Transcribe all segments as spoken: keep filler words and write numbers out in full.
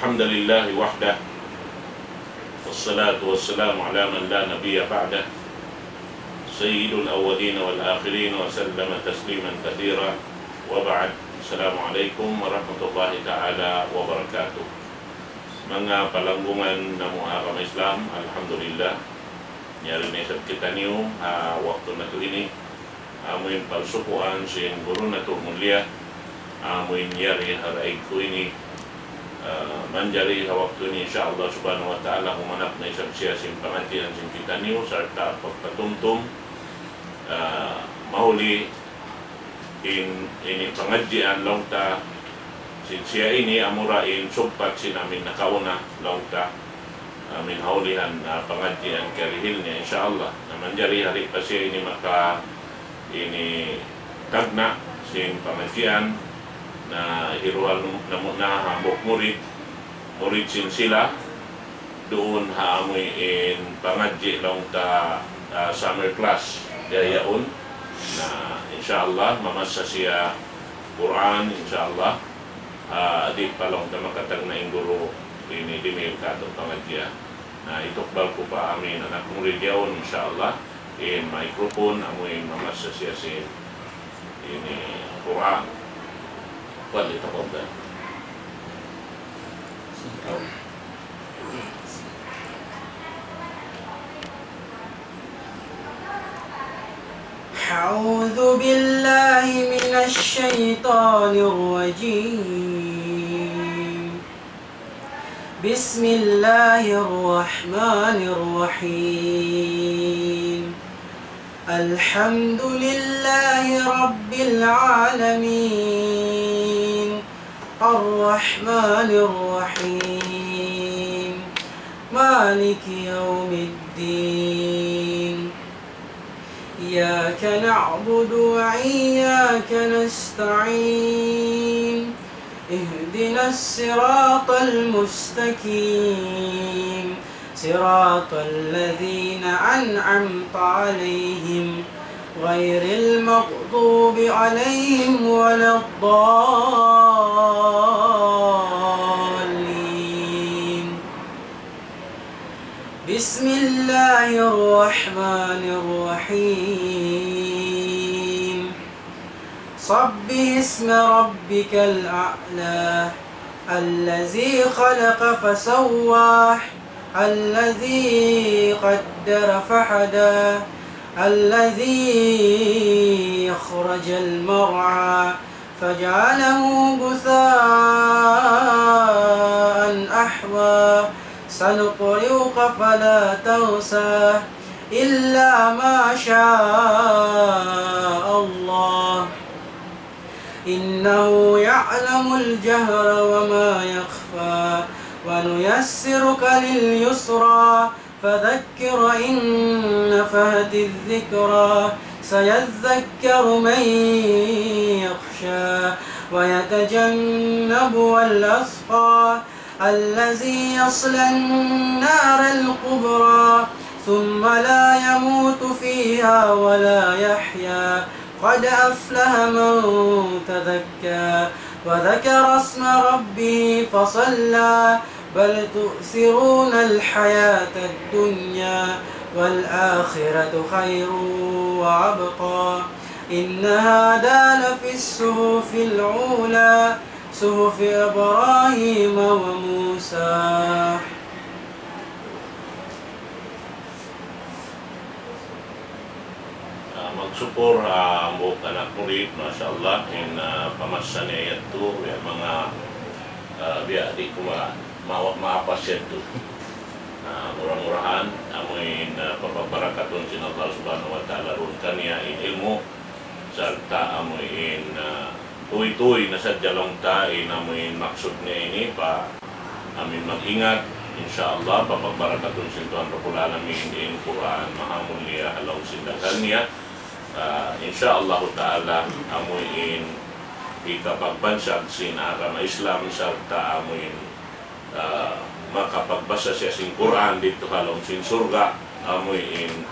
الحمد لله وحده، والصلاة والسلام على من لا نبي بعده، سيد الأولين والآخرين، وسلم تسليما كثيرا، وبعد. السلام عليكم ورحمة الله تعالى وبركاته. Manga palanggungan namu' agama Islam, alhamdulillah, yari na isab kitaniyu ha waktu natu' ini, amuin pagsukuan sin guru natu' mulia, amuin yari ha daig ku ini, ah, manjari ha waktu ini, insya Allah subhanahu wa ta'ala, humanap na isab siya sin pangadjian sin kitaniyu, sarta' pagpatumtum, ah, mahuli in, ini pangadjian laung ta, sin siya ini amura in sugpat sin amin nakauna laung ta, amin haulihan, ah, pangadjian karihil niya, insya Allah. Na manjari hari pa siya ini maka ini tagna' sin pangadjian, na hiruhal namu' na hambuuk murid, murid sin sila, duun ha amuin pangadji' laung ta, ah, summer class, diyaun. Na, insya Allah, mamassa siya Qur'an, insya Allah. Ah, di' pa laung ta makatagna' in guru, ini dimihil katu' pangadjian. Na, itukbal ku pa amin anak murid yaun, insya Allah, in microphone, amuin mamassa siya sin ini Qur'an. فليتفضل. أعوذ بالله من الشيطان الرجيم. بسم الله الرحمن الرحيم. الحمد لله رب العالمين. الرحمن الرحيم. مالك يوم الدين. إياك نعبد وإياك نستعين. اهدنا الصراط المستقيم. صراط الذين أنعمت عليهم غير المغضوب عليهم ولا الضالين. بسم الله الرحمن الرحيم. سبح اسم ربك الأعلى. الذي خلق فسوى. الذي قدر فهدى. الذي أخرج المرعى. فجعله غثاء أحوى. سنقرئك فلا تنسى. إلا ما شاء الله. إنه يعلم الجهر وما يخفى. ونيسرك لليسرى. فذكر إن نفعت الذكرى. سيذكر من يخشى. ويتجنبها الأشقى. الذي يصلى النار الكبرى. ثم لا يموت فيها ولا يحيا. قد أفلح من تزكى. وذكر اسم ربه فصلى. بل تؤثرون الحياة الدنيا. والآخرة خير وأبقى. إن هذا لفي الصحف الأولى. صحف إبراهيم وموسى. Ah, magsukul, ah, hambuuk anak murid, masha Allah, in, ah, pamassa niya yadtu, ya, manga, ah, biya' di' ku ma-, ma-, maapas yadtu. Ah, mura-murahan, amuin, ah, papagbarakatun sin Allah Subhanahu wa Ta'ala duun kaniya in ilmu', sarta' amuin, ah, Tuy-tuy na sadja laung ta in amuin maksud niya ini pa amuin mag-ingat, insya Allah, papagbarakatun sin Tuhan Rabbul Alamin in Qur'an mahamulliya ha lawm sin daghal niya. Ah, insya Allah Ta'ala, amuin hikapagbansag sin agama Islam sarta' amuin ah, makapagbasa siya sin Qur'an didtu ha lawm sin surga', amuin in,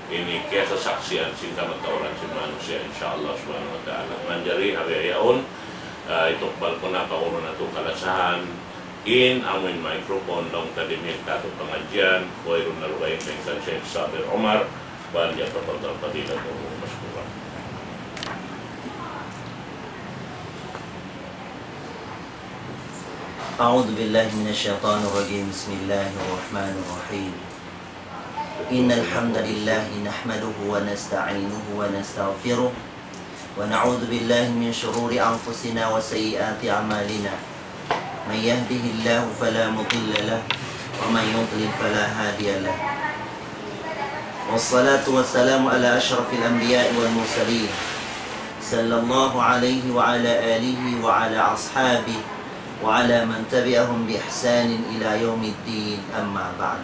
ini kiyasasaksian sin kamatauran sin manusiya', insya Allah Subhanahu wa Ta'ala. Manjari ha bihaun, ah, itukbal ku na pa unu natu' kalasahan, In amuin microphone laung ta dihil katu' pangadjian, wayruun na lugaing pengsan Sheikh Sabir Omar, فليتفضل فضيلته مشكورا. أعوذ بالله من الشيطان الرجيم. بسم الله الرحمن الرحيم. إن الحمد لله نحمده ونستعينه ونستغفره، ونعوذ بالله من شرور أنفسنا وسيئات أعمالنا. من يهده الله فلا مضل له، ومن يضلل فلا هادي له. والصلاة والسلام على أشرف الأنبياء والمرسلين، صلى الله عليه وعلى آله وعلى أصحابه وعلى من تبعهم بإحسان إلى يوم الدين، أما بعد.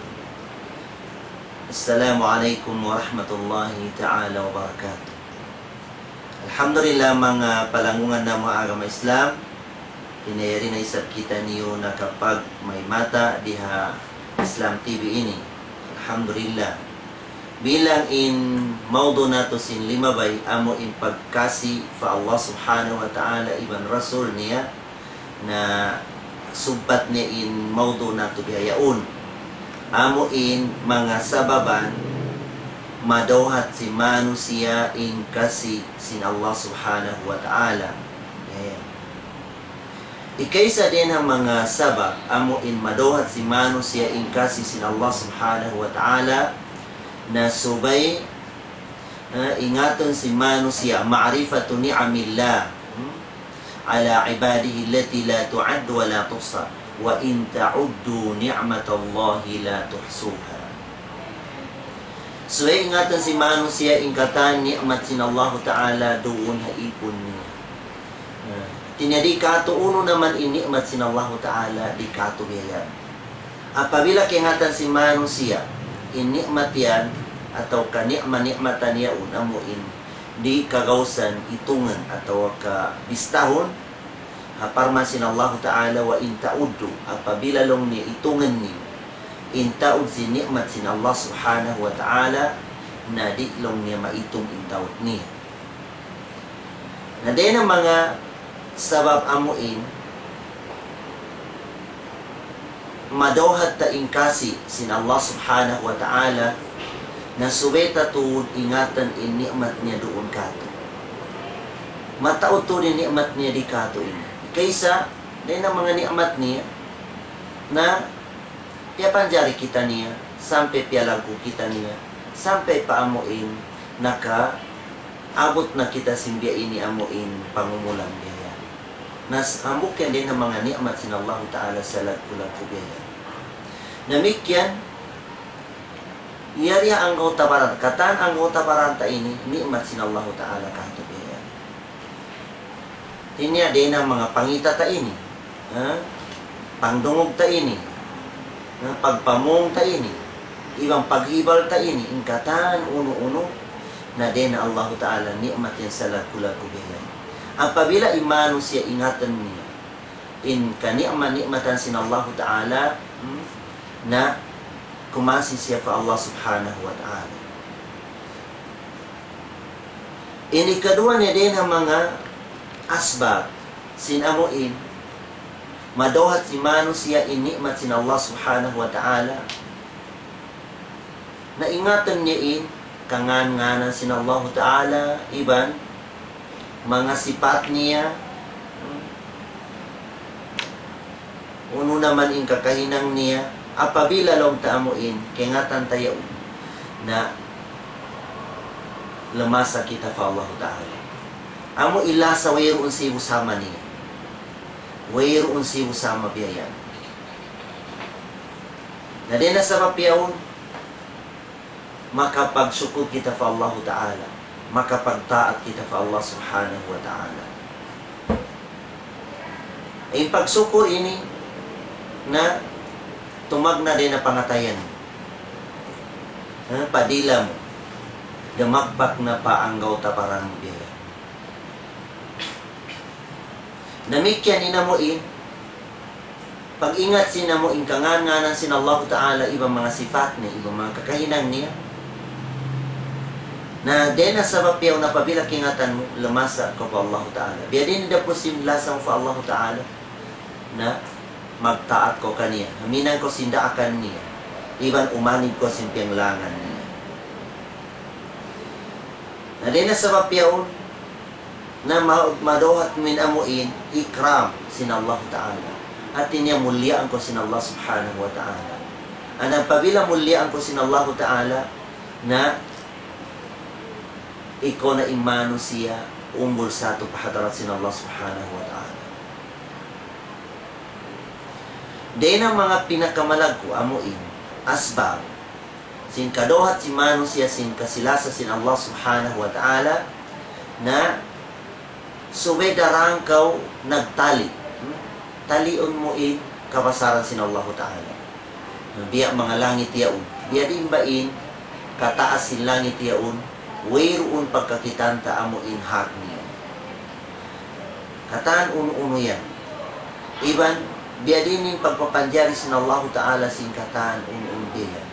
السلام عليكم ورحمة الله تعالى وبركاته. Alhamdulillah, manga palanggungan namu' ha agama Islam, yari na isab kitaniyu nakapagmaymata dii ha Islam T V ini. Alhamdulillah. Bilang in maudu' natu' sin limabay, amu in pagkasi pa Allah Subhanahu wa Ta'ala iban Rasul niya, na sugpat niya in maudu' natu' bihaun. Amu in manga sababan madawhat sin manusiya' in kasi sin Allah Subhanahu wa Ta'ala. Yan. Ikaisa dayn ha manga sabab, amu in madawhat sin manusiya' in kasi sin Allah Subhanahu wa Ta'ala, na subay, ha, ingatun sin manusiya', معرفة نعم الله، hmm, على عباده التي لا تعد ولا تحصى، وإن تعدوا نعمة الله لا تحصوها. Subay ingatun sin manusiya' in katan ni'mat sin Allahu Ta'ala duun ha ipun niya. Ha, hāti niya di' katu' unu na man in ni'mat sin Allahu Ta'ala, di' katu' biya' yan. Apabila kaingatan sin manusiya' in ni'mat yan, atawa ka ni'ma-ni'matan yaun amu in di' kagausan itungun atawa ka bistahun, ha parman sin Allahu Ta'ala, وإن تعدوا, apabila laung niya itungun niyu in taud sin ni'mat sin Allah Subhanahu wa Ta'ala, na di' laung niya maitung in taud niya. Na dayn ha manga sabab amu in madawhat ta in kasi sin Allah Subhanahu wa Ta'ala, na subay ta tuud ingatan in ni'mat niya duun katu'. Mataud tuud in ni'mat niya di' katu' ini. Kaisa, dayn ha manga ni'mat niya, na piyapanjari kitaniya, sampay piyalaggu' kitaniya, sampay pa amu in nakaabut na kita sin biya' ini amu in pangumulan biya' yan. Na s-, hambuuk yan dayn ha manga ni'mat sin Allahu Ta'ala salaggu'-laggu' biya' yan. Damikkiyan, yari ha anggawta' baran, katan anggawta' baran ta ini, ni'mat sin Allahu Ta'ala katu' biya' yan. Hāti niya dayn ha manga pangita ta ini, ha? Pangdungug ta ini, ha? Pagpamung ta ini, iban paghibal ta ini, in katan unu-unu, na dayn ha Allahu Ta'ala ni'mat yan salaggu'-laggu' biya' yan. Apabila in manusiya' ingatan niya in kani'mat-ni'matan sin Allahu Ta'ala, hmm, na kumasi siya pa Allah Subhanahu wa Ta'ala. In hikaduwa niya dayn ha manga asbab sin amu in madawhat sin manusiya' in ni'mat sin Allah Subhanahu wa Ta'ala, na ingatan niya in kangān-ngānan sin Allahu Ta'ala, iban manga sipat niya, unu na man in kakahinang niya, apabila laung ta amu in, kaingatan ta yaun, na lamasa kita pa Allahu Ta'ala. Amu in lasa wayruun sibu' sama niya. Wayruun sibu' sama biya' yan. Na dayn ha sabab yaun, makapagsukur kita pa Allahu Ta'ala, makapagtaat kita pa Allah Subhanahu wa Ta'ala. In pagsukur ini, na tumagna' dayn ha pangatayan, ha, pa dila mu, damagpak na pa anggawta' baran mu biya' yan. Damikkiyan in amu in pag-ingat sin amu in kangān-ngānan sin Allahu Ta'ala, iban manga sipat niya, iban manga kakahinang niya. Na dayn ha sabab yaun apabila kaingatan mu, lamasa kaw pa Allahu Ta'ala. Biya' diin in dapu' sin lasa mu pa Allahu Ta'ala, na magtaat kaw kaniya, huminang kaw sin daakan niya, iban umanib kaw sin piyanglangan niya. Na dayn ha sabab yaun, na ma-, madawhat mu in amu in ikram sin Allah Ta'ala. Hati niya muliaan kaw sin Allah Subhanahu wa Ta'ala. Na apabila muliaan kaw sin Allah Ta'ala, na ikaw na in manusiya' umbul satu' pa hadarat sin Allah Subhanahu wa Ta'ala. Dayn ha manga pinakamalaggu' amu in asbab sin kadawhat sin manusiya' sin kasilasa sin Allah Subhanahu wa Ta'ala, na subay daran kaw nagtali. Hmm? Taliun mu in kabasaran sin Allahu Ta'ala. Biya' manga langit yaun. Biya' diin ba in kataas sin langit yaun, wayruun pagkakitaan ta amu in hak niya. Katan unu-unu yan. Iban, biya' diin in pagpapanjari sin Allahu Ta'ala sin katan unu-unu biya' yan.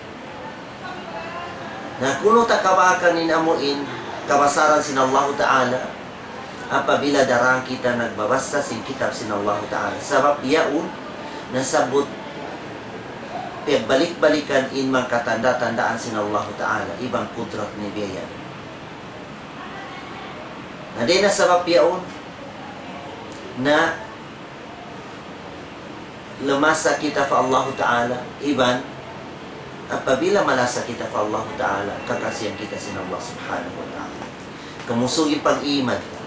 Na kunu' ta kabakan in amu in kabasaran sin Allahu Ta'ala, apabila daran kita nagbabasa sin kitab sin Allahu Ta'ala. Sabab yaun nasabbut piyagbalik-balikan in manga katanda-tandaan sin Allahu Ta'ala, iban kudrat niya biya' yan. Na dayn ha sabab yaun, na lamasa kita pa Allahu Ta'ala, iban apabila malasa kita pa Allahu Ta'ala, kakasihan kita sin Allah Subhanahu wa Ta'ala. Kamusug in pag-iman ta,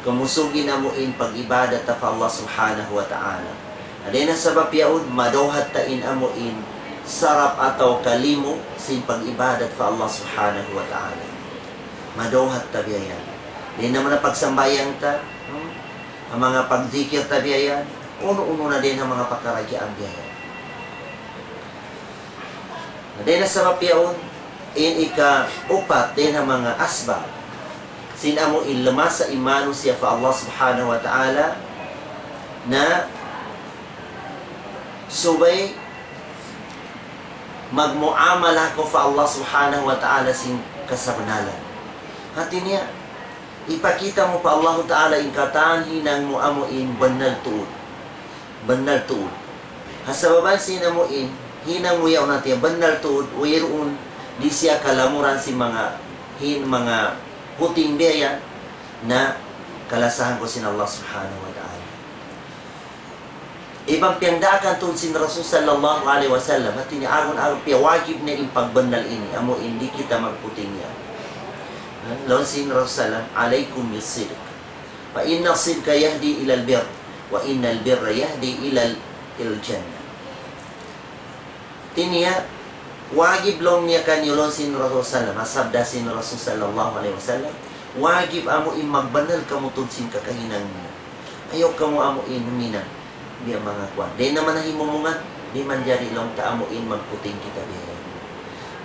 kamusug in amu in pag-ibadat ta pa Allah Subhanahu wa Ta'ala. Na dayn ha sabab yaun, madawhat ta in amu in sarap atawa kalimu sin pag-ibadat pa Allah Subhanahu wa Ta'ala. Madawhat ta biya' yan. Dayn ha manga pagsambahayang ta, hmm? Ha manga pagdikir ta biya' yan, unu-unu na dayn ha manga pakaradjaan biya' yan. Na dayn ha sabab yaun, in ikaupat dayn ha manga asbab sin amu in lamasa in manusiya' pa Allah Subhanahu wa Ta'ala, na subay magmuamalah kaw pa Allah Subhanahu wa Ta'ala sin kasabnalan. Hati niya, ipakita' mu pa Allahu Ta'ala in katan hinang mu amu in bannal tuud. Bannal tuud. Ha sababan sin amu in hinang mu yaun hati niya bannal tuud, wayruun di' siya kalamuran sin manga hin-, manga puting biya' yan, na kalasahan kaw sin Allah Subhanahu wa Ta'ala. Iban piyangdaakan tuud sin Rasul sallallahu alayhi wasallam, hati niya agun-agun piyawajib niya in pagbannal ini, amu in di' kita magputing yan. Ha? Laung sin Rasul sallam, "عليكم بالصدق. فإن الصدق يهدي إلى البر. وإن البر يهدي إلى ال-، إلى الجنة." Hati niya, wajib laung niya kaniyu laung sin Rasul sallam, ha sabda sin Rasul sallallahu alayhi wasallam, wajib amu in magbannal kamu tuud sin kakahinang niyu. Ayaw kamu amu in huminang biya' manga kuwan. Dayn ha manga himumungan, di' manjari laung ta amu in magputing kita biya' yan.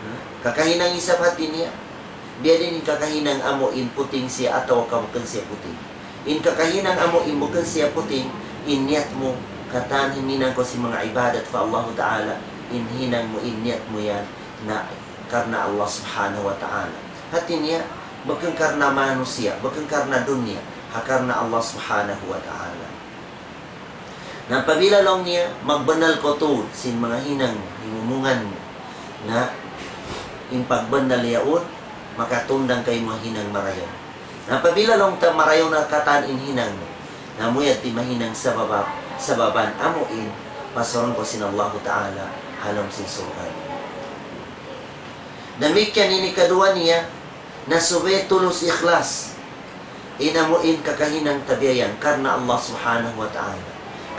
Ha? Kakahinang isab hati niya, biya' diin in kakahinang amu in puting siya atawa ka bukun siya puting. In kakahinang amu in bukun siya puting, in niyat mu, katan huminang kaw sin manga ibadat pa Allahu Ta'ala, in hinang mu, in niyat mu yan, na karna' Allah Subhanahu wa Ta'ala. Hati niya, bukun karna' manusiya', bukun karna' dunya, ha karna' Allah Subhanahu wa Ta'ala. Na apabila laung niya, magbannal kaw tuud sin manga hinang mu, himumungan mu, na in pagbannal yaun, makatundang kaymu ha hinang marayaw. Na apabila laung ta marayaw na katan in hinang mu, na amu yan in mahinang sabab, sababan amu in pasaran kaw sin Allahu Ta'ala ha lawm sin surga' niya. Damikkiyan in ikaduwa niya, na subay tulus ikhlas in amu in kakahinang ta biya' yan karna' Allah Subhanahu wa Ta'ala.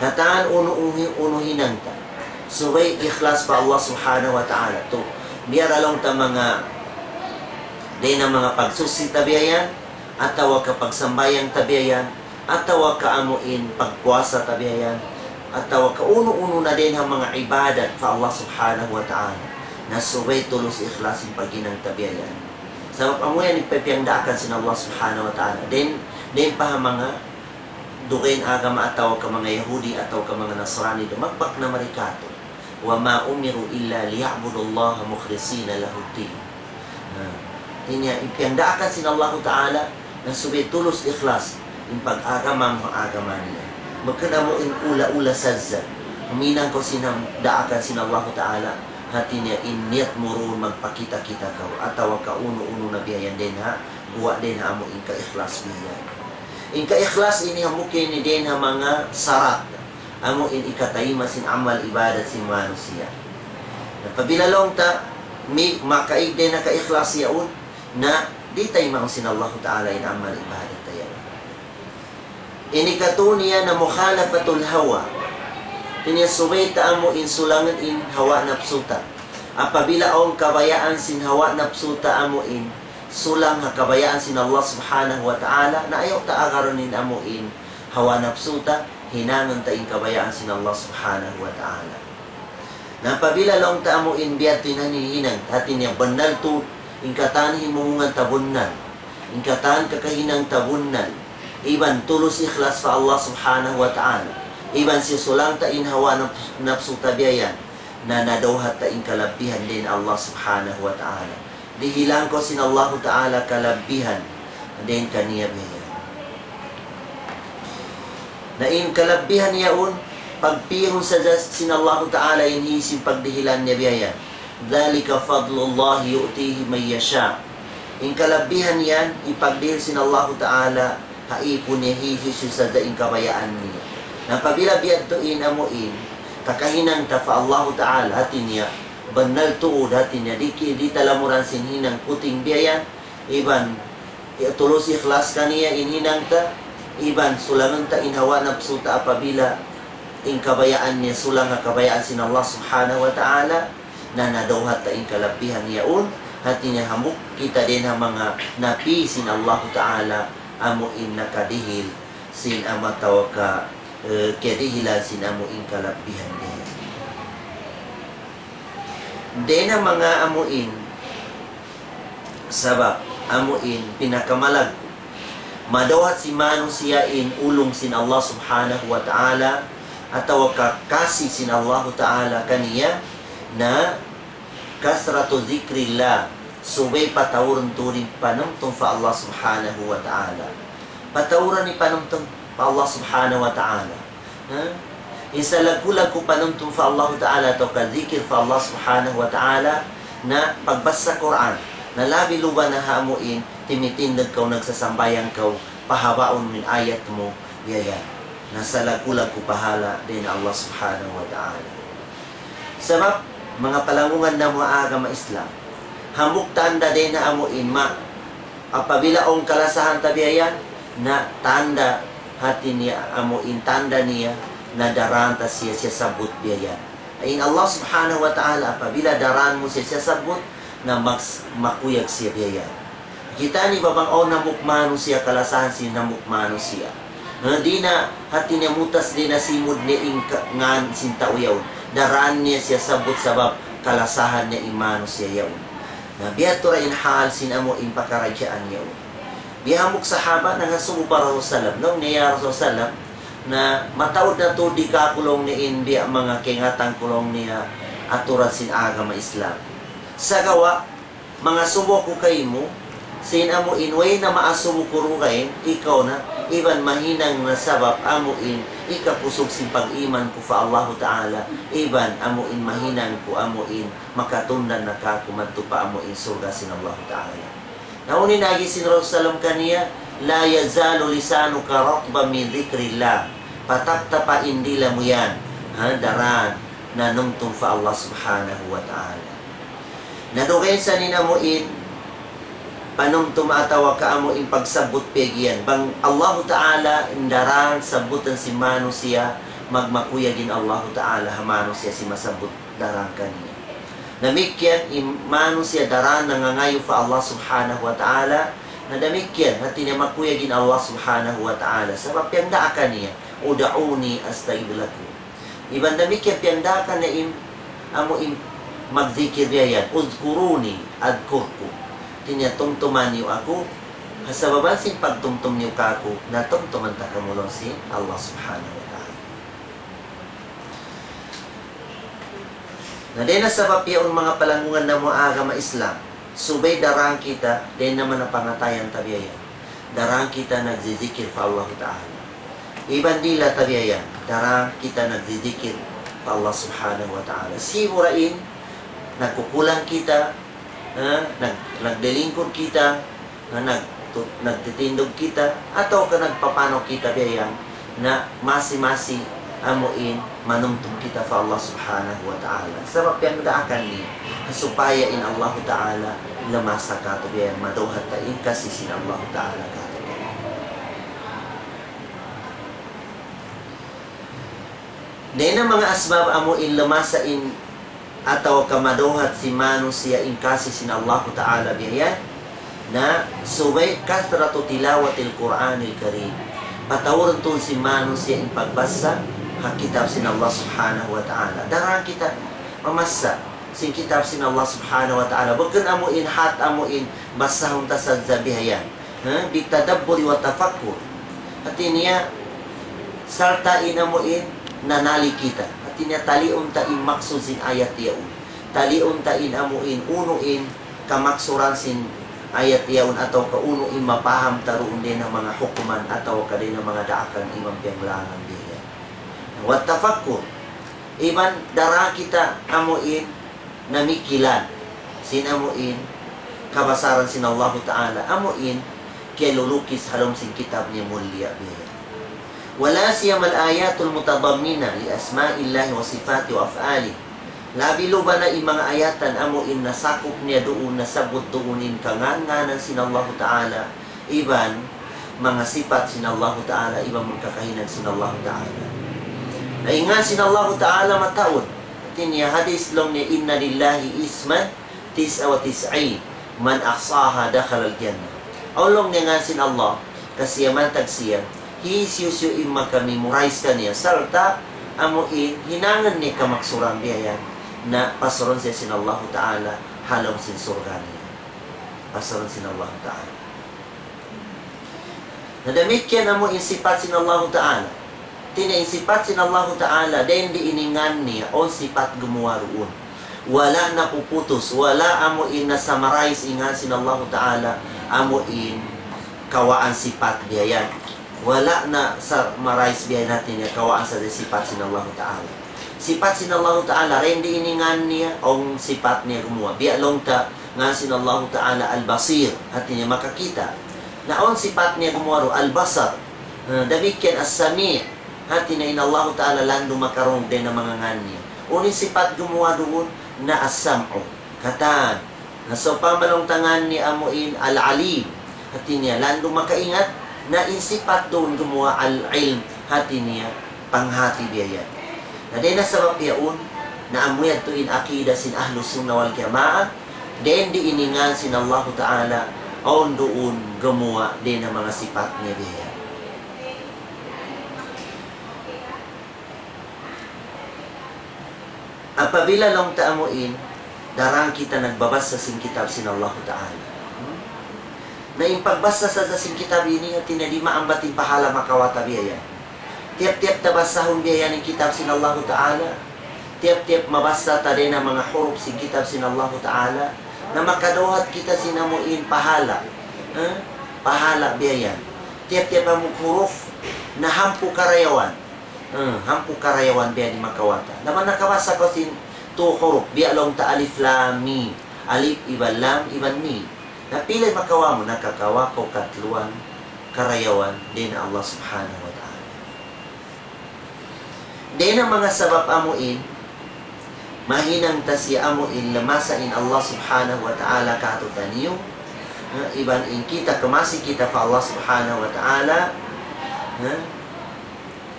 Katan unu, unu, unu hinang ta, subay ikhlas pa Allah Subhanahu wa Ta'ala. Tuud, biya' da laung ta manga, dayn ha manga pagsuchi ta biya' yan, atawa ka pagsambahayang ta biya' yan, atawa ka amu in pagpuasa ta biya' yan, atawa ka unu-unu na dayn ha manga ibadat pa Allah Subhanahu wa Ta'ala, na subay tulus ikhlas in paghinang ta biya' yan. Sabab amu yan in piyangdaakan sin Allah Subhanahu wa Ta'ala. Dayn, dayn pa ha manga dugaing agama atawa ka manga Yahudi atawa ka manga Nasrani, dumagpak na mari katu'. وما أمروا إلا ليعبدوا الله مخلصين له الدين. Ha. Hati niya, in piyangdaakan sin Allahu Ta'ala, na subay tulus ikhlas in pag-agama mu ha agama niya. Bukun amu in ula-ula sadja. Huminang kaw sin daakan sin Allahu Ta'ala, hati niya in niyat mu duun magpakita-kita kaw, atawa ka unu-unu na biya' yan dayn ha, guwa' dayn ha amu in kaikhlas biya' yan. In kaikhlas ini hambuuk ini dayn ha manga sarat, amu in hikatayma' sin amal ibadat sin manusiya'. Na apabila laung ta, mi-, makaig dayn ha kaikhlas yaun, na di' taymaun sin Allahu Ta'ala in amal ibadat ta yaun. Ini katu' niya na mukhalafatul hawa. Ini subay ta amu in sulangun in hawa napsu ta. Apabila awn kabayaan sin hawa napsu ta amu in sulang ha kabayaan sin Allah Subhanahu wa Ta'ala, na ayaw ta agarun in amu in hawa napsu ta, hinangun ta in kabayaan sin Allah Subhanahu wa Ta'ala. Na apabila laung ta amu in biya' ha yan in hinang, hati niya bannal tuud, in katan himumungan ta bunnal, in katan kakahinang ta bunnal, iban tulus ikhlas pa Allah Subhanahu wa Ta'ala, iban siyulang ta in hawa nafs-, napsu ta biya' yan, na nadawhat ta in kalabbihan dayn Allah Subhanahu wa Ta'ala. Dihilan kaw sin Allahu Ta'ala kalabbihan dayn kaniya biya' yan. Na in kalabbihan yaun, pagpihun sadja sin Allahu Ta'ala in hisiyu in pagdihilan niya biya' yan. ذلك فضل الله يؤتيه من يشاء. In kalabbihan yan, hipagdihil sin Allahu Ta'ala ha īpun niya hisiyu-siyu sadja in kabayaan niya. Na apabila biya' ha yan amu in kakahinang ta pa Allahu Ta'ala, hati niya, bannal tuud, hati niya, di' ki-, di' ta lamuran sin hinang puting biya' yan, iban, ya, tulus ikhlas kaniya in hinang ta, iban sulangun ta in hawa napsu ta apabila in kabayaan niya sulang ha kabayaan sin Allah Subhanahu wa Ta'ala, na nadawhat ta in kalabbihan yaun, hati niya hambuuk kita dayn ha manga napi sin Allahu Ta'ala, amu in nakadihil sin amu atawa ka, eh, kiyadihilan sin amu in kalabbihan niya. Dayn ha manga amu in sabab, amu in pinakamalaggu'. Madawhat sin manusiya' in ulung sin Allah Subhanahu wa Ta'ala, atawa ka kasi sin Allahu Ta'ala kaniya, na كثرة ذكر الله, subay patauran tuud in panumtum pa Allah Subhanahu wa Ta'ala. Patauran in panumtum pa Allah Subhanahu wa Ta'ala. Ha? In salaggu'-laggu' panumtum pa Allahu Ta'ala atawa ka zikir pa Allah Subhanahu wa Ta'ala, na pagbasa Qur'an, na labi luba na ha amu in timitindug kaw, nagsasambahayang kaw, pahabaun mu in ayat mu, biya' yan. Na salaggu'-laggu' pahala dayn ha Allah Subhanahu wa Ta'ala. Sabab, manga palanggungan namu' ha agama Islam, hambuuk tanda' dayn ha amu in ma-, apabila awn kalasahan ta biya' yan, na tanda' hati niya amu in tanda' niya, na daran ta siya, siyasabbut biya' yan. In Allah Subhanahu wa Ta'ala, apabila daran mu siya, siyasabbut, na mas makuyag siya biya' yan. Kita' niyu ba bang awn hambuuk manusiya', kalasahan sin hambuuk manusiya'. Na di' na hati niya mutas, di' na simud niya in ka-, ngan sin tau yaun. Daran niya siyasabbut sabab kalasahan niya in manusiya' yaun. Na biya' ha yan in hal sin amu in pakaradjaan yaun. Biya' hambuuk sahaba nangasubu pa Rasul sallam. Laung niya, "Ya Rasul sallam, na mataud na tuud di' kāku'," laung niya, "in biya' manga kaingatan ku," laung niya, "aturan sin agama Islam. Sagawa', mangasubu aku kaymu, sin amu in way na maasubu ku dugaing, ikaw na, iban mahinang na sabab amu in hikakusug sin pag-iman ku pa Allahu Ta'ala, iban amu in mahinang ku amu in makatundan na kāku' madtu pa amu in surga' sin Allahu Ta'ala." Na unu in agi sin Rasul sallam kaniya, "لا يزال لسانك رطبا من ذكر الله." Pataptapa in dila mu yan, ha, daran nanumtum pa Allah Subhanahu wa Ta'ala. Na dugaing sa in amu in panumtum atawa ka amu in pagsabbut piyag'iyan. Bang Allahu Ta'ala in daran sabbutan sin manusiya', magmakuyag in Allahu Ta'ala ha manusiya' sin masabbut daran kaniya. Damikkiyan in manusiya' daran nangangayu' pa Allah Subhanahu wa Ta'ala, na damikkiyan hati niya makuyag in Allah Subhanahu wa Ta'ala. Sabab piyagdaakan niya, "ادعوني أستجب لكم." Iban damikkiyan piyagdaakan niya in, amu in magzikir biya' yan, "اذكروني أذكركم." Hati niya tumtuma niyu aku, ha sabab sin pagtumtum niyu kāku', na tumtuman ta kamu laung sin Allah Subhanahu wa Ta'ala. Na dayn ha sabab yaun manga palanggungan namu' ha agama Islam, subay daran kita, dayn ha manga pangatayan ta biya' yan, daran kita nagzizikir pa Allahu Ta'ala. Iban dila ta biya' yan, daran kita nagzizikir Allah Subhanahu wa Ta'ala. Sibu' ra in, nagkukulang kita, ha, nag-, naglilingkud kita, ha, nag-, tu-, nagtitindug kita, atawa ka nagpapanaw kita biya' yan, na masi-masi amu in manumtum kita pa Allah Subhanahu wa Ta'ala. Sabab yan daakan niya, supaya in Allah Ta'ala lamasa katu' biya' yan, madawhat ta in kasi sin Allah Ta'ala katu'. Dayn ha manga asbab amu in lamasa in atawa ka madawhat sin manusiya' in kasi sin Allahu Ta'ala biya' yan. Na subay كثرة تلاوة القرآن الكريم. Pataurun tuud sin manusiya' in pagbasa ha kitab sin Allah Subhanahu wa Ta'ala. Daran kita mamassa sin kitab sin Allah Subhanahu wa Ta'ala. Bukun amu in hat amu in basahun ta sadja biya' yan. Ha? بالتدبر والتفكر. Hati niya, sarta' in amu in nanali kita. Hati niya, taliun ta in maksud sin ayat yaun. Taliun ta in amu in, unu in kamaksuran sin ayat yaun atawa ka unu in mapaham ta duun dayn ha manga hukuman atawa ka dayn ha manga daakan iban piyanglangan biya' yan. والتفكر. Iban daran kita amu in namikilan sin amu in kabasaran sin Allahu Ta'ala, amu in kiyalulukis ha lawm sin kitab niya mulia biya' yan. ولا سيما الآيات المتضمنة لأسماء الله وصفاته وأفعاله. Labi luba na in manga ayatan amu in nasakup niya duun, nasabbut duun in kangan-nganan sin Allahu Ta'ala, iban manga sipat sin Allahu Ta'ala, iban manga kakahinang sin Allahu Ta'ala. Na in ngan sin Allahu Ta'ala mataud. Hati niya hadis laung niya, إن لله اسما تسعة وتسعين من أحصاها دخل الجنة. Awn laung niya ngan sin Allah, kasiyaman tagsiya, hisiyu-siyu in maka-memorize kaniya, sarta' amu in hinangun niya kamaksuran biya' yan, na pasurun siya sin Allahu Ta'ala ha lawm sin surga' niya. Pasurun sin Allahu Ta'ala. Na damikkiyan amu in sipat sin Allahu Ta'ala. Hati niya in sipat sin Allahu Ta'ala, dayn di ini ngan niya, awn sipat gumuwa' duun. Wala' napuputus, wala' amu in na-summarize in ngan sin Allahu Ta'ala, amu in kawaan sipat biya' yan. Wala' na-summarize biya' yan, hati niya kawaan sadja sipat sin Allahu Ta'ala. Sipat sin Allahu Ta'ala, dayn di ini ngan niya, awn sipat niya gumuwa'. Biya' laung ta, ngan sin Allahu Ta'ala Al-Basir, hati niya makakita'. Na awn sipat niya gumuwa' duun Al-Basar. Ha, damikkiyan As-Sami', hati niya in Allahu Ta'ala landu' makarungug dayn ha manga ngan niya. Unu in sipat gumuwa' duun na As-Sam'u, katan. Na sawpama laung ta ngan niya amu in Al-Alim, hati niya landu' makaingat, na in sipat duun gumuwa' Al-Ilm, hati niya panghati biya' yan. Na dayn ha sabab yaun, na amu yadtu in akida sin Ahlus Sunnah wal Jamaah, dayn di ini ngan sin Allahu Ta'ala, awn duun gumuwa' dayn ha manga sipat niya biya' yan. Apabila laung ta amu in, daran kita nagbabasa sin kitab sin Allahu Ta'ala. Hmm? Na in pagbasa sadja sin kitab ini, hati niya di' maambat in pahala makawa' ta biya' yan. Tiyap-tiyap ta basahun biya' yan in kitab sin Allahu Ta'ala. Tiyap-tiyap mabasa ta dayn ha manga hurup sin kitab sin Allahu Ta'ala, na makadawhat kita sin amu in pahala. Ha? Pahala biya' yan. Tiyap-tiyap amu hurup na hangpu' karayawan. Hmm, hangpu' karayawan biya' yan in makawa' ta. Na bang nakabasa kaw sin tū hurup, biya' laung ta alif lam mim. Alif iban lam iban mim. Na pila in makawa' mu, nakakawa' kaw katluan karayawan dayn ha Allah Subhanahu wa Ta'ala. Dayn ha manga sabab amu in, mahinang ta siya amu in lamasa in Allah Subhanahu wa Ta'ala kātu'niyu, ha, iban in kita kamasi kita pa Allah Subhanahu wa Ta'ala, ha,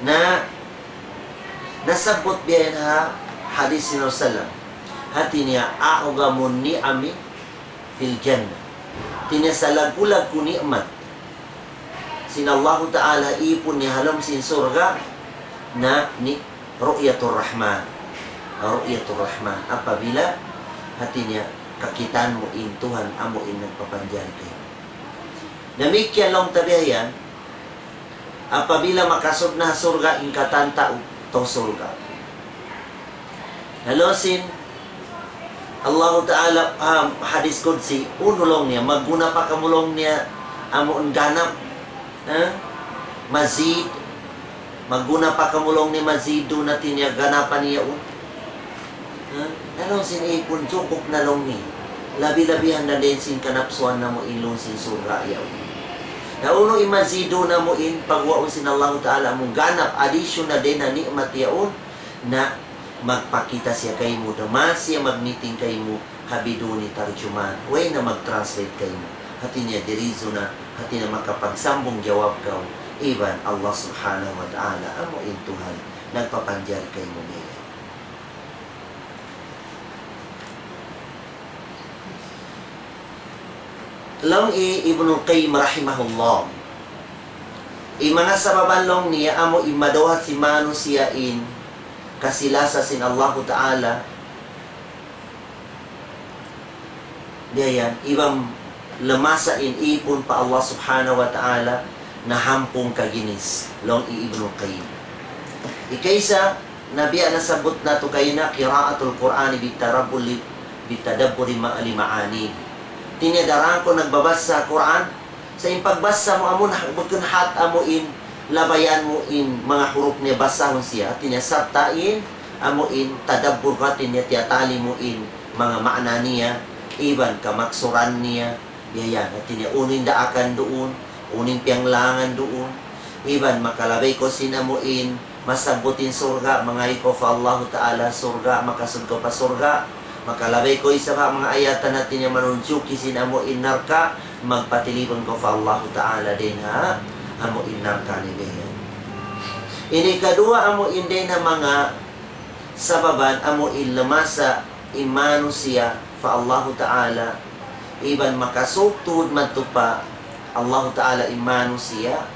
na nasabbut biya' yan ha hadis sin Rasulullah. Hati niya, أعظم النعم في الجنة. Hati niya salaggu'-laggu' ni'mat sin Allahu Ta'ala ipun niya ha lawm sin surga' na ni ru'yatur Rahman. Ru'yatur Rahman. Apabila hati niya kakitaan mu in Tuhan amu in nagpapanjari kaymu. Damikkiyan laung ta biya' yan, apabila makasud na ha surga' in katan tau, tau surga'. Laung sin Allahu Ta'ala, ah, hadis qudsi, unu laung niya, magguna pa kamu laung niya, amu in ganap, ha? Mazid, Magguna pa kamu laung niya mazidu na tiniyaga na pa niya un. Ha? Na laung sin ipun, jukup na laung niya. Labi-labihan na dayn sin kanapsuan namu' in laung sin surga' yaun. Na unu in mazidu namu' in pagwaun sin Allahu Ta'ala amu ganap addition na dayn ha ni'mat yaun, na magpakita siya kaymu da masi siya magmiting kaymu ha biduni tarjuman. Way na mag-translate kaymu. Hati niya dirizu na, hati niya makapagsambung jawab kaw iban Allah Subhanahu wa Ta'ala, amu in Tuhan nagpapanjari kaymu biya' yan. Laung hi Ibnul Qayyim rahimahullah, in manga sababan laung niya amu in madawhat sin manusiya' in kasi-lasa sin Allahu Ta'ala, biya' yan, iban lamasa in ipun pa Allah Subhanahu wa Ta'ala, nahampung kaginis, laung hi Ibnul Qayyim. Ikaisa, na biya' nasabbut natu' kaina, qira'atul Qur'ani bitarabbuli, bitadabburi ma-, li ma'ani. Tiniya daran ku nagbabasa Qur'an, sa' in pagbasa mu amun, bukun hat amu in labayan mu in manga hurup niya basahun siya, tiniya sarta' in amu in tadabbur ka, tiniya tiyatali mu in manga maana niya, iban kamaksuran niya, biya' yan. Hati niya, unu in daakan duun, unu in piyanglangan duun. Iban makalabay kaw sin amu in masabbut in surga', mangayu' kaw pa Allahu Ta'ala surga', makasud kaw pa surga'. Makalabay kaw isab ha manga ayatan hati niya manunjuki sin amu in narka', magpatilibun kaw pa Allahu Ta'ala dayn ha amu in narka' niya biya' yan. Ini kaduwa amu in dayn ha manga sababan amu in lamasa in manusiya' pa Allahu Ta'ala, iban makasud tuud madtu pa Allahu Ta'ala in manusiya',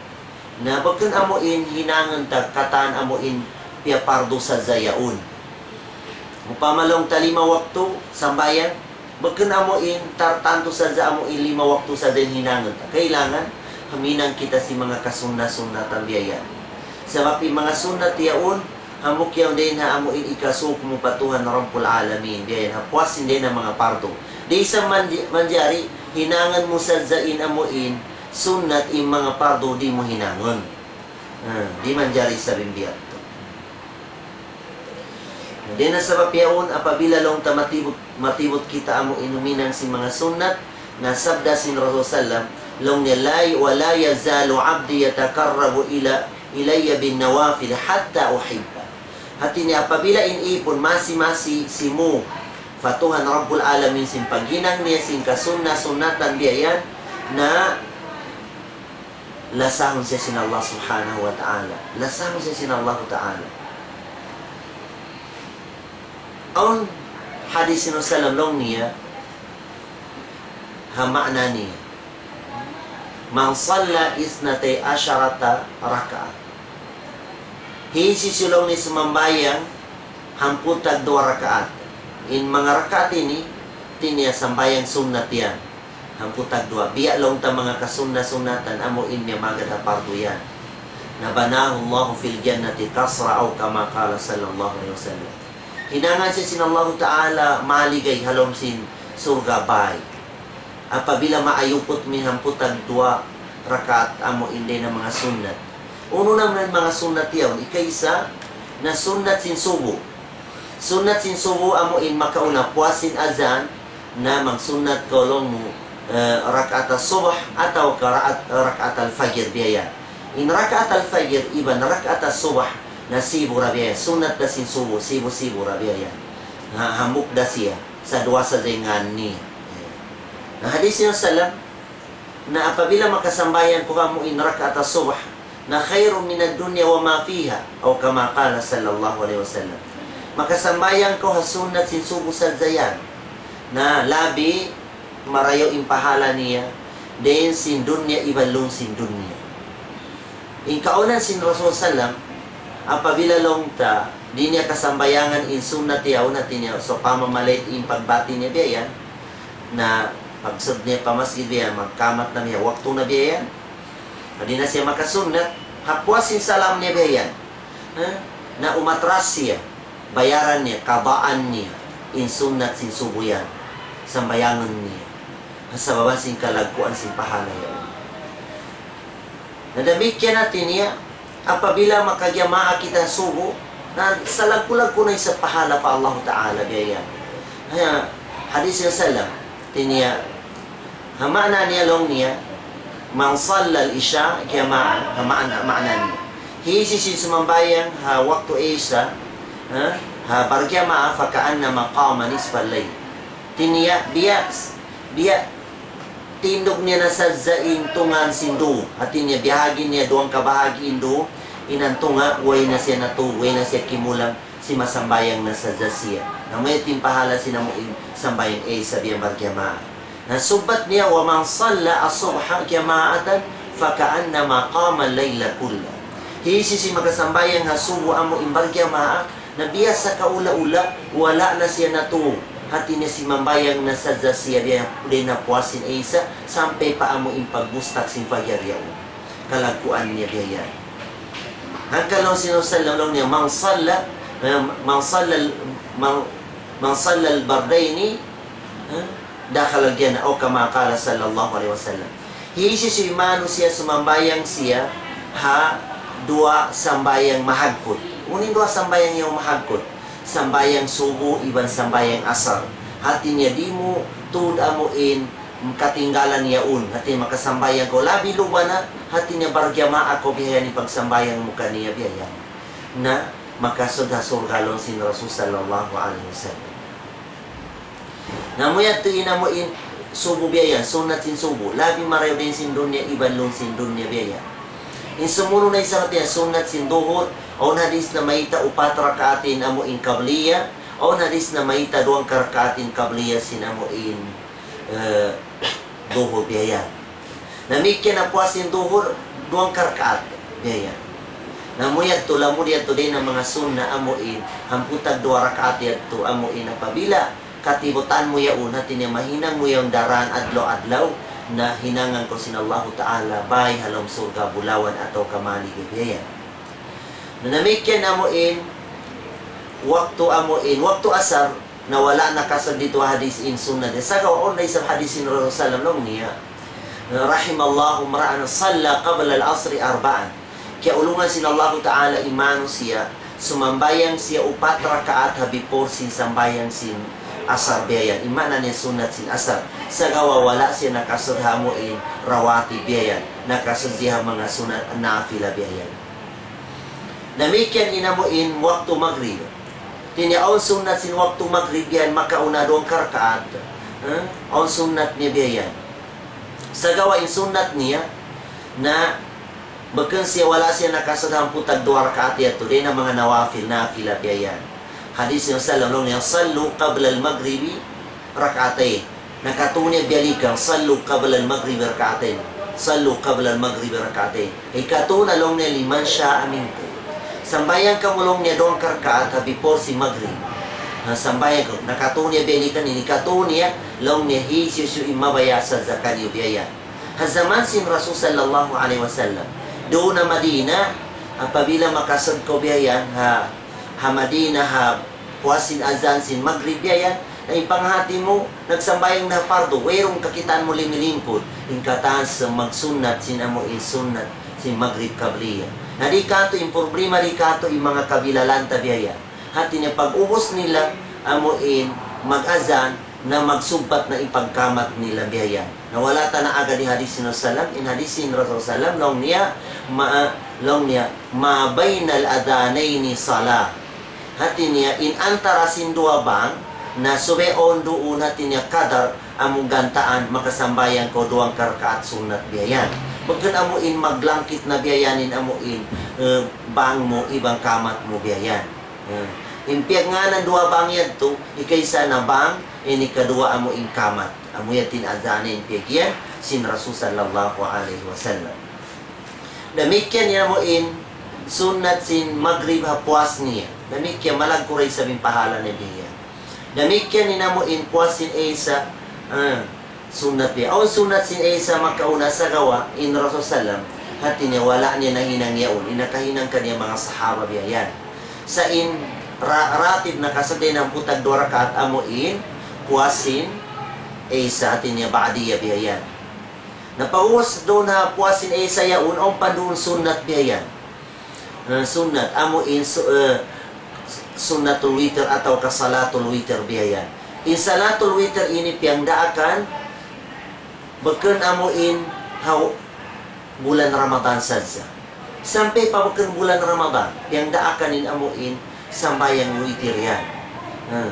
na bukun amu in hinangun ta katan amu in piyapardu sadja yaun. Upama laung ta lima waktu sambahayang, bukun amu in tartantu sadja amu in lima waktu sadja in hinangun ta. Kailangan huminang kita sin manga kasunna-sunnatan biya' yan. Sabab in manga sunnat yaun, hambuuk yaun dayn ha amu in ikasūk mu pa Tuhan Rabbul Alamin, biya' yan, ha puas sin dayn ha manga pardu. Di' sa man-, manjari, hinangun mu sadja in amu in sunnat, in manga pardu di' mu hinangun. Ha, di' manjari isab in biya' yadtu. Na dayn ha sabab yaun, apabila laung ta matibut, matibut kita amu in huminang sin manga sunnat, na sabda sin Rasul sallam, laung niya, "La, wa la yazalu abdi yataqarrabu ila, ilayya bin nawafil hatta uhibba." Hati niya, apabila in ipun masi-masi simu pa Tuhan Rabbul Alamin sin paghinang niya sin kasunna-sunnatan biya' yan, na lasahun siya sin Allah Subhanahu wa Ta'ala. Lasahun siya sin Allah Ta'ala. Awn hadis sin Rasul sallam laung niya, ha maana niya, "Man salla isnatay asharata rak'ah." Hisiyu-siyu laung niya sumambahayang hangpu' tagduwa rakaat. In manga rakaat ini, hati niya sambahayang sunnat yan. Hangpu' tagduwa. Biya' laung ta manga kasunna-sunnatan, amu in miyamagad ha pardu yan. Na banahullahu الله في الجنة قصرا أو كما قال صلى الله عليه وسلم. Hinangan siya sin Allahu Ta'ala maligay ha lawm sin surga' bay. Apabila maayuput mu in hangpu' tagduwa rakaat amu in dayn ha manga sunnat. Unu na man in manga sunnat yaun, ikaisa na sunnat sin subu. Sunnat sin subu amu in makauna puas sin azan, na magsunnat kaw laung mu, eh, rakaat as-subh atawa ka rakaat, rakaat al-fajr biya' yan. In rakaat al-fajr iban rakaat as-subh na sibu' ra biya' yan. Sunnat da sin subu, sibu'-sibu' ra biya' yan. Ha, hambuuk da siya, sa' duwa sadja in ngan niya. Na hadis sin Rasul sallam, na apabila makasambahayang kaw amu in rakaat as-subh, na خير من الدنيا وما فيها, أو كما قال صلى الله عليه وسلم. Makasambahayang kaw ha sunnat sin subu sadja yan, na labi marayaw in pahala niya dayn sin dunya iban lawm sin dunya. In kaawnan sin Rasul sallam, apabila laung ta, di' niya kasambahayangan in sunnat yaun, hati niya, sawpama malate in pagbati niya biya' yan, na pagsud niya pa masjid biya' yan, magkamat na biya' yan, waktu na biya' yan. Di' na siya makasunnat, ha puas sin salam niya biya' yan. Ha? Na umatras siya, bayaran niya, qadaan niya, in sunnat sin subu yan, sambahayangun niya. Ha sabab sin kalagguan sin pahala yan. Na damikkiyan hati niya, Apabila makajamaa kita subuh, na salaggu'-laggu' na isab pahala pa Allahu Ta'ala biya' yan. Haya, hadis yang salam, tiniya, ha maana niya laung niya, من صلى العشاء جماعة, ha maana, maana niya. Hisiyu-siyu in sumambahayang ha waktu Isa, ha, ha barjamaa, فكأنما قام نصف الليل. Tiniya, biya', biya' tindug niya na sadja in tunga' sin duhur. Hati niya biyahagi niya duwang kabahagi' in duhur, in tunga', way na siya natug, way na siya kimulang, simasambahayang na sadja siya. Na amu yan in pahala sin amu in sambahayang Isa biya' barjamaa. Na subay niya, ومن صلى الصبح جماعة فكأنما قام الليل كله. Hisiyu-siyu in makasambahayang ha subuh amu in barjamaa, na biya' sa kaula-ula, wala' na siya natug. Hati niya simambahayang na sadja siya biya' dayn ha puas sin Isa, sampay pa amu in pagbustak sin fajar yaun. Kalagguan niya biya' yan. Hangkan laung sin Rasulullah laung niya, من صلى, eh, من صلى, من، من صلى البردين, eh, دخل الجنة، أو كما قال صلى الله عليه وسلم. Hisiyu-siyu in manusiya' sumambahayang siya ha duwa sambahayang mahagkut. Unu in duwa sambahayang yaun mahagkut? Sambahayang subuh iban sambahayang asar. Hati niya di' mu tuud amu in katinggalan yaun. Hati niya makasambahayang kaw labi luba na, hati niya barjamaa kaw biya' yan in pagsambahayang mu kaniya biya' yan. Na makasud ha surga' laung sin Rasul sallallahu alayhi wasallam. Na amu yadtu in amu in subuh biya' yan, sunnat sin subuh. Labi marayaw dayn sin dunya, iban lung sin dunya biya' yan. In sumunu' na isab hati niya sunnat sin duhur, awn hadis namayta' upat rakaat in amu in qabliya, awn hadis namayta' duwang karakaat in qabliya sin amu in, eh, duhur biya' yan. Damikkiyan ha puas sin duhur, duwang karakaat biya' yan. Na amu yadtu, lamud yadtu dayn ha manga sunnat amu in, hangpu' tagduwa rakaat yadtu amu in apabila katibutan mu yaun, hati niya mahinang mu yaun daran adlaw-adlaw, na hinangan kaw sin Allahu Ta'ala bay ha lawm surga' bulawan atawa kamani biya' yan. Na damikkiyan amu in, waktu amu in, waktu asar, na wala' nakasud didtu hadis in sunnat. Sagawa' awn da isab hadis sin Rasul sallam laung niya, رحم الله امرأ صلى قبل العصر أربعا. Kiyaulungan sin Allahu Ta'ala in manusiya', sumambahayang siya upat rakaat ha before sin sambahayang sin asar biya' yan. In maana niya sunnat sin asar. Sagawa' wala' siya nakasud ha amu in rawatib biya' yan. Nakasud siya ha manga sunnat nafila biya' yan. Damikkiyan in amu in waktu magrib. Hati niya awn sunnat sin waktu magrib yan makauna duwang karakaat. Eh? Awn sunnat niya biya' yan. Sagawa' in sunnat niya na bukun siya, wala' siya nakasud hangpu' tagduwa rakaat yadtu. Dayn ha manga nawafil, nafila biya' yan. Hadis sin Rasul sallam laung niya, صلوا قبل المغرب ركعتين. Nakatū niya biyalikan, صلوا قبل المغرب ركعتين. صلوا قبل المغرب ركعتين. Hikatū na laung niya, لمن شاء منكم. Sambahayang kamu laung niya duwang karakaat ha before sin magrib. Ha, sambahayang kamu. Nakatū niya biyalikan, hikatū niya laung niya hisiyu-siyu in mabaya' sadja kaniyu biya' yan. Ha jaman sin Rasul sallallahu alayhi wasallam. Duun ha Madina, apabila makasud kaw biya' yan, ha, ha Madina, ha puas sin azan sin magrib biya' yan, na in panghati mu, nagsambahayang na ha pardu, wayruun kakitaan mu limilingkud, in katan sa magsunnat sin amu in sunnat sin magrib qabliya. Na di' katu' in problema, di' katu' in manga kabilahan ta biya' yan. Hati niya pag-ubus nila, amu in mag-azan, na magsugpat na in pagkamat nila biya' yan. Na wala' ta na agad in hadis sin Rasul sallam, in hadis sin Rasul sallam, laung niya, ma-, laung niya, ما بين الأذانين صلاة. Hati niya, in antara sin duwa bang, na subay awn duun hati niya kadar, amu gantaan, makasambahayang kaw duwang karakaat sunnat biya' yan. Bukun amu in maglangkit na biya' yan, in amu in, eh, bang mu, iban kamat mu biya' yan. Eh, in piyagngānan duwa bang yadtu, hikaisa na bang, in hikaduwa amu in kamat. Amu yan in adhan in piyagngānan sin Rasul sallallahu alayhi wasallam. Damikkiyan in amu in sunnat sin magrib ha puas niya. Damikkiyan malaggu' da isab in pahala niya biya' yan. Damikkiyan in amu in puas sin Isa, ah, sunnat niya. Awn sunnat sin Isa makauna sagawa' in Rasul sallam, hati niya wala' niya nahinang yaun. In nakahinang kaniya manga sahaba biya' yan. Sa' in ra-, ratib nakasud dayn ha hangpu' tagduwa rakaat amu in puas sin Isa, hati niya ba'diya biya' yan. Na pag'ubus duun ha puas sin Isa yaun, awn pa duun sunnat biya' yan. Eh, sunnat, amu in su-, eh, sunnatul witr atawa ka salatul witr biya' yan. In salatul witr ini piyagdaakan, bukun amu in ha bulan Ramadan sadja. Sampay pa bukun bulan Ramadan, piyagdaakan in amu in sambahayang witr yan. Hmm.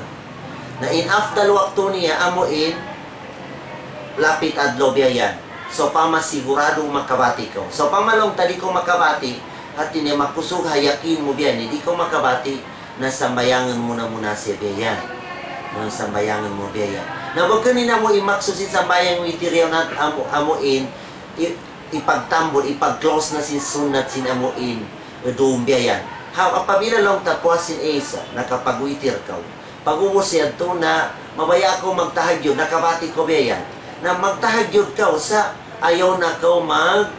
Na in afdal waktu niya amu in lapit adlaw biya' yan. Sawpama sigurado makabati kaw. Sawpama laung ta di' kaw makabati, hati niya makusug ha yakin mu biya' yan, di' kaw makabati, na sambahayangan mu na muna siya biya' yan. Na sambahayangan mu biya' yan. Na bukun in amu in maksud sin sambahayang witr yan, amu, amu in, i-, ipagtambul, ipag-close na sin sunnat sin amu in dum biya' yan. Ha, apabila laung ta puas sin Isa, nakapag-witr kaw. Pag-ubus yadtu na, mabaya' kaw magtahajjud, nakabati kaw biya' yan. Na magtahajjud kaw sa', ayaw na kaw mag-,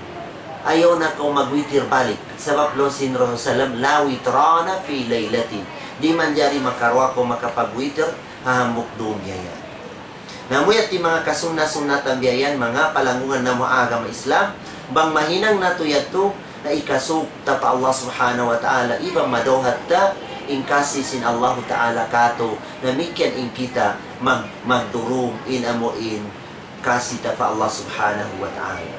ayaw na kaw mag-witr balik. Sabab laung sin Rasul sallam, لا وتران في ليلة. Di' manjari makaruwa kaw makapag-witr ha hambuuk dum biya' yan. Na amu yadtu in manga kasunna-sunnatan biya' yan, manga palanggungan namu' agama Islam, bang mahinang natu' yadtu, na ikasūg ta pa Allah Subhanahu wa Ta'ala, iban madawhat ta in kasi sin Allahu Ta'ala kātu', damikkiyan in kita mag-, magdurung in amu in kasi ta pa Allah Subhanahu wa Ta'ala.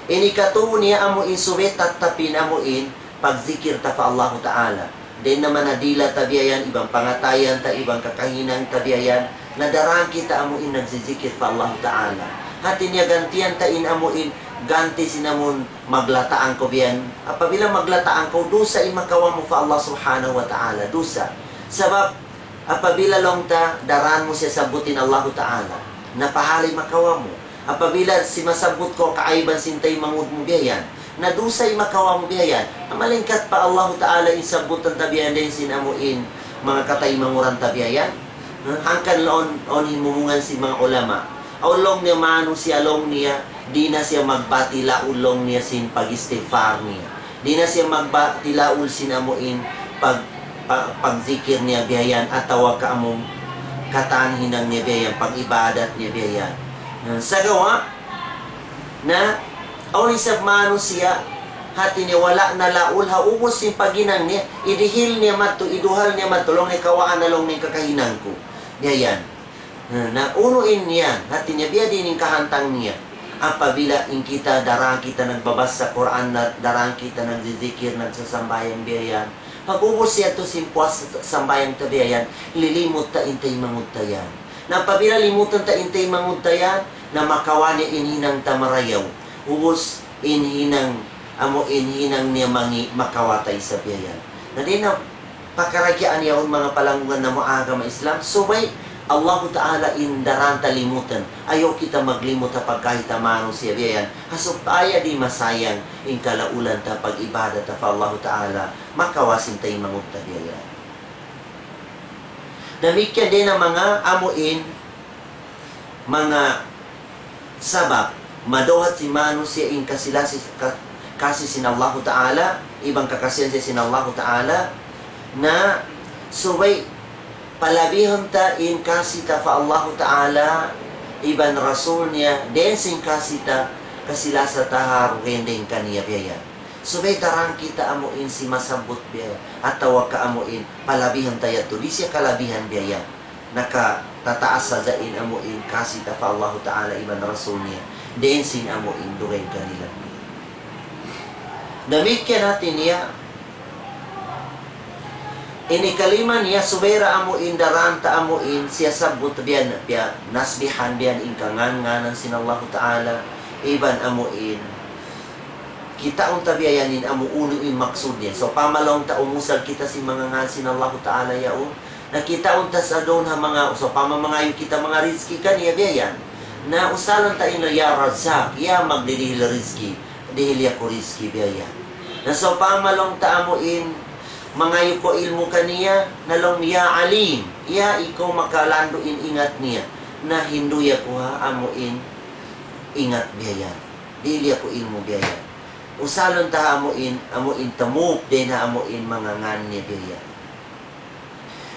In ikatū niya amu in subay tattap in amu in pagzikir ta pa Allahu Ta'ala. Dayn ha manga dila ta biya' yan, iban pangatayan ta, iban kakahinang ta biya' yan, na daran kita amu in nagzizikir pa Allahu Ta'ala. Hati niya gantian ta in amu in ganti sin amun maglataang kaw biya' yan. Apabila maglataang kaw, dusa in makawa' mu pa Allah Subhanahu wa Ta'ala, dusa. Sabab apabila laung ta, daran mu siya sabbut in Allahu Ta'ala, na pahala in makawa' mu. Apabila simasabbut kaw kaaiban sin taymanghud mu biya' yan, na dusa in makawa' mu biya' yan. Na malingkat pa Allahu Ta'ala in sabbutan ta biya' yan dayn sin amu in manga kataymanghuran ta biya' yan. Hangkan laung, awn himumungan sin manga ulama. Awn laung niya manusiya' laung niya, di' na siya magbati' laul laung niya sin pag-istighfar niya. Di' na siya magbati' laul sin amu in pag-, pa-, pagzikir niya biya' yan atawa ka amun katan hinang niya biya' yan, pag-ibadat niya biya' yan. Sagawa', na, awn isab manusiya', hati niya wala' na laul, ha ubus sin paghinang niya, idihil niya madtu, iduhal niya madtu, laung niya kawaan na laung niya in kakahinang ku. Biya' yan. Na, na unu in yan, hati niya biya' diin in kahantang niya. Apabila in kita, daran kita nagbabasa Qur'an, na daran kita nagzizikir, nagsasambahayang biya' yan. Pag-ubus yadtu sin puas sambahayang ta biya' yan, lilimut ta in taymanghud ta yan. Na apabila limutun ta in taymanghud ta yan, na makawa' niya in hinang ta marayaw. Ubus in hinang, amu in hinang niya mangi' makawa' ta isab biya' yan. Na dayn ha pakaragyaan yaun manga palanggungan namu' agama Islam, subay Allahu Ta'ala in daran ta limutun. Ayaw kita maglimut ha pagkahi ta manusiya' biya' yan. Ha supaya di' masayang in kalaulan ta pag-ibadat ta pa Allahu Ta'ala, makawa' sin taymanghud ta biya' yan. Damikkiyan dayn ha manga amu in manga sabab, madawhat sin manusiya' in kasi-, lasi-, ka-, kasi sin Allahu Ta'ala, iban kakasihan siya sin Allahu Ta'ala, na subay palabihun ta in kasi ta pa Allahu Ta'ala, iban Rasul niya, dayn sin kasi ta, kasi-lasa ta ha dugaing dayn kaniya biya' yan. Subay daran kita amu in simasabbut biya' yan, atawa ka amu in palabihun ta yadtu, di' siya kalabihan biya' yan. Nakatataas sadja in amu in kasi ta pa Allahu Ta'ala iban Rasul niya, dayn sin amu in dugaing kanila. Damikkiyan hati niya, ini kalima niya, subay da amu in daran ta amu in siyasabbut biya' yan, biya' nasbihan biya' yan in kangan-nganan sin Allahu Ta'ala, iban amu in kitaun ta biya' yan in amu unu in maksud niya. Sawpama laung ta umusal kita sin manga ngan sin Allahu Ta'ala yaun. Na kitaun ta sa duun ha manga, sawpama mangayu' kita manga rizki kaniya biya' yan. Na usalun ta in, "Ya Razzaq, ya magdidihil rizki, dihili aku rizki," biya' yan. Na sawpama laung ta amu in mangayu' kaw ilmu' kaniya, na laung, "Ya Alim, ya ikaw makalandu' in ingat niya, na hindu' aku ha amu in ingat," biya' yan. Dihili aku ilmu' biya' yan. Usalun ta ha amu in, amu in tamuk, dayn ha amu in manga ngan niya biya' yan.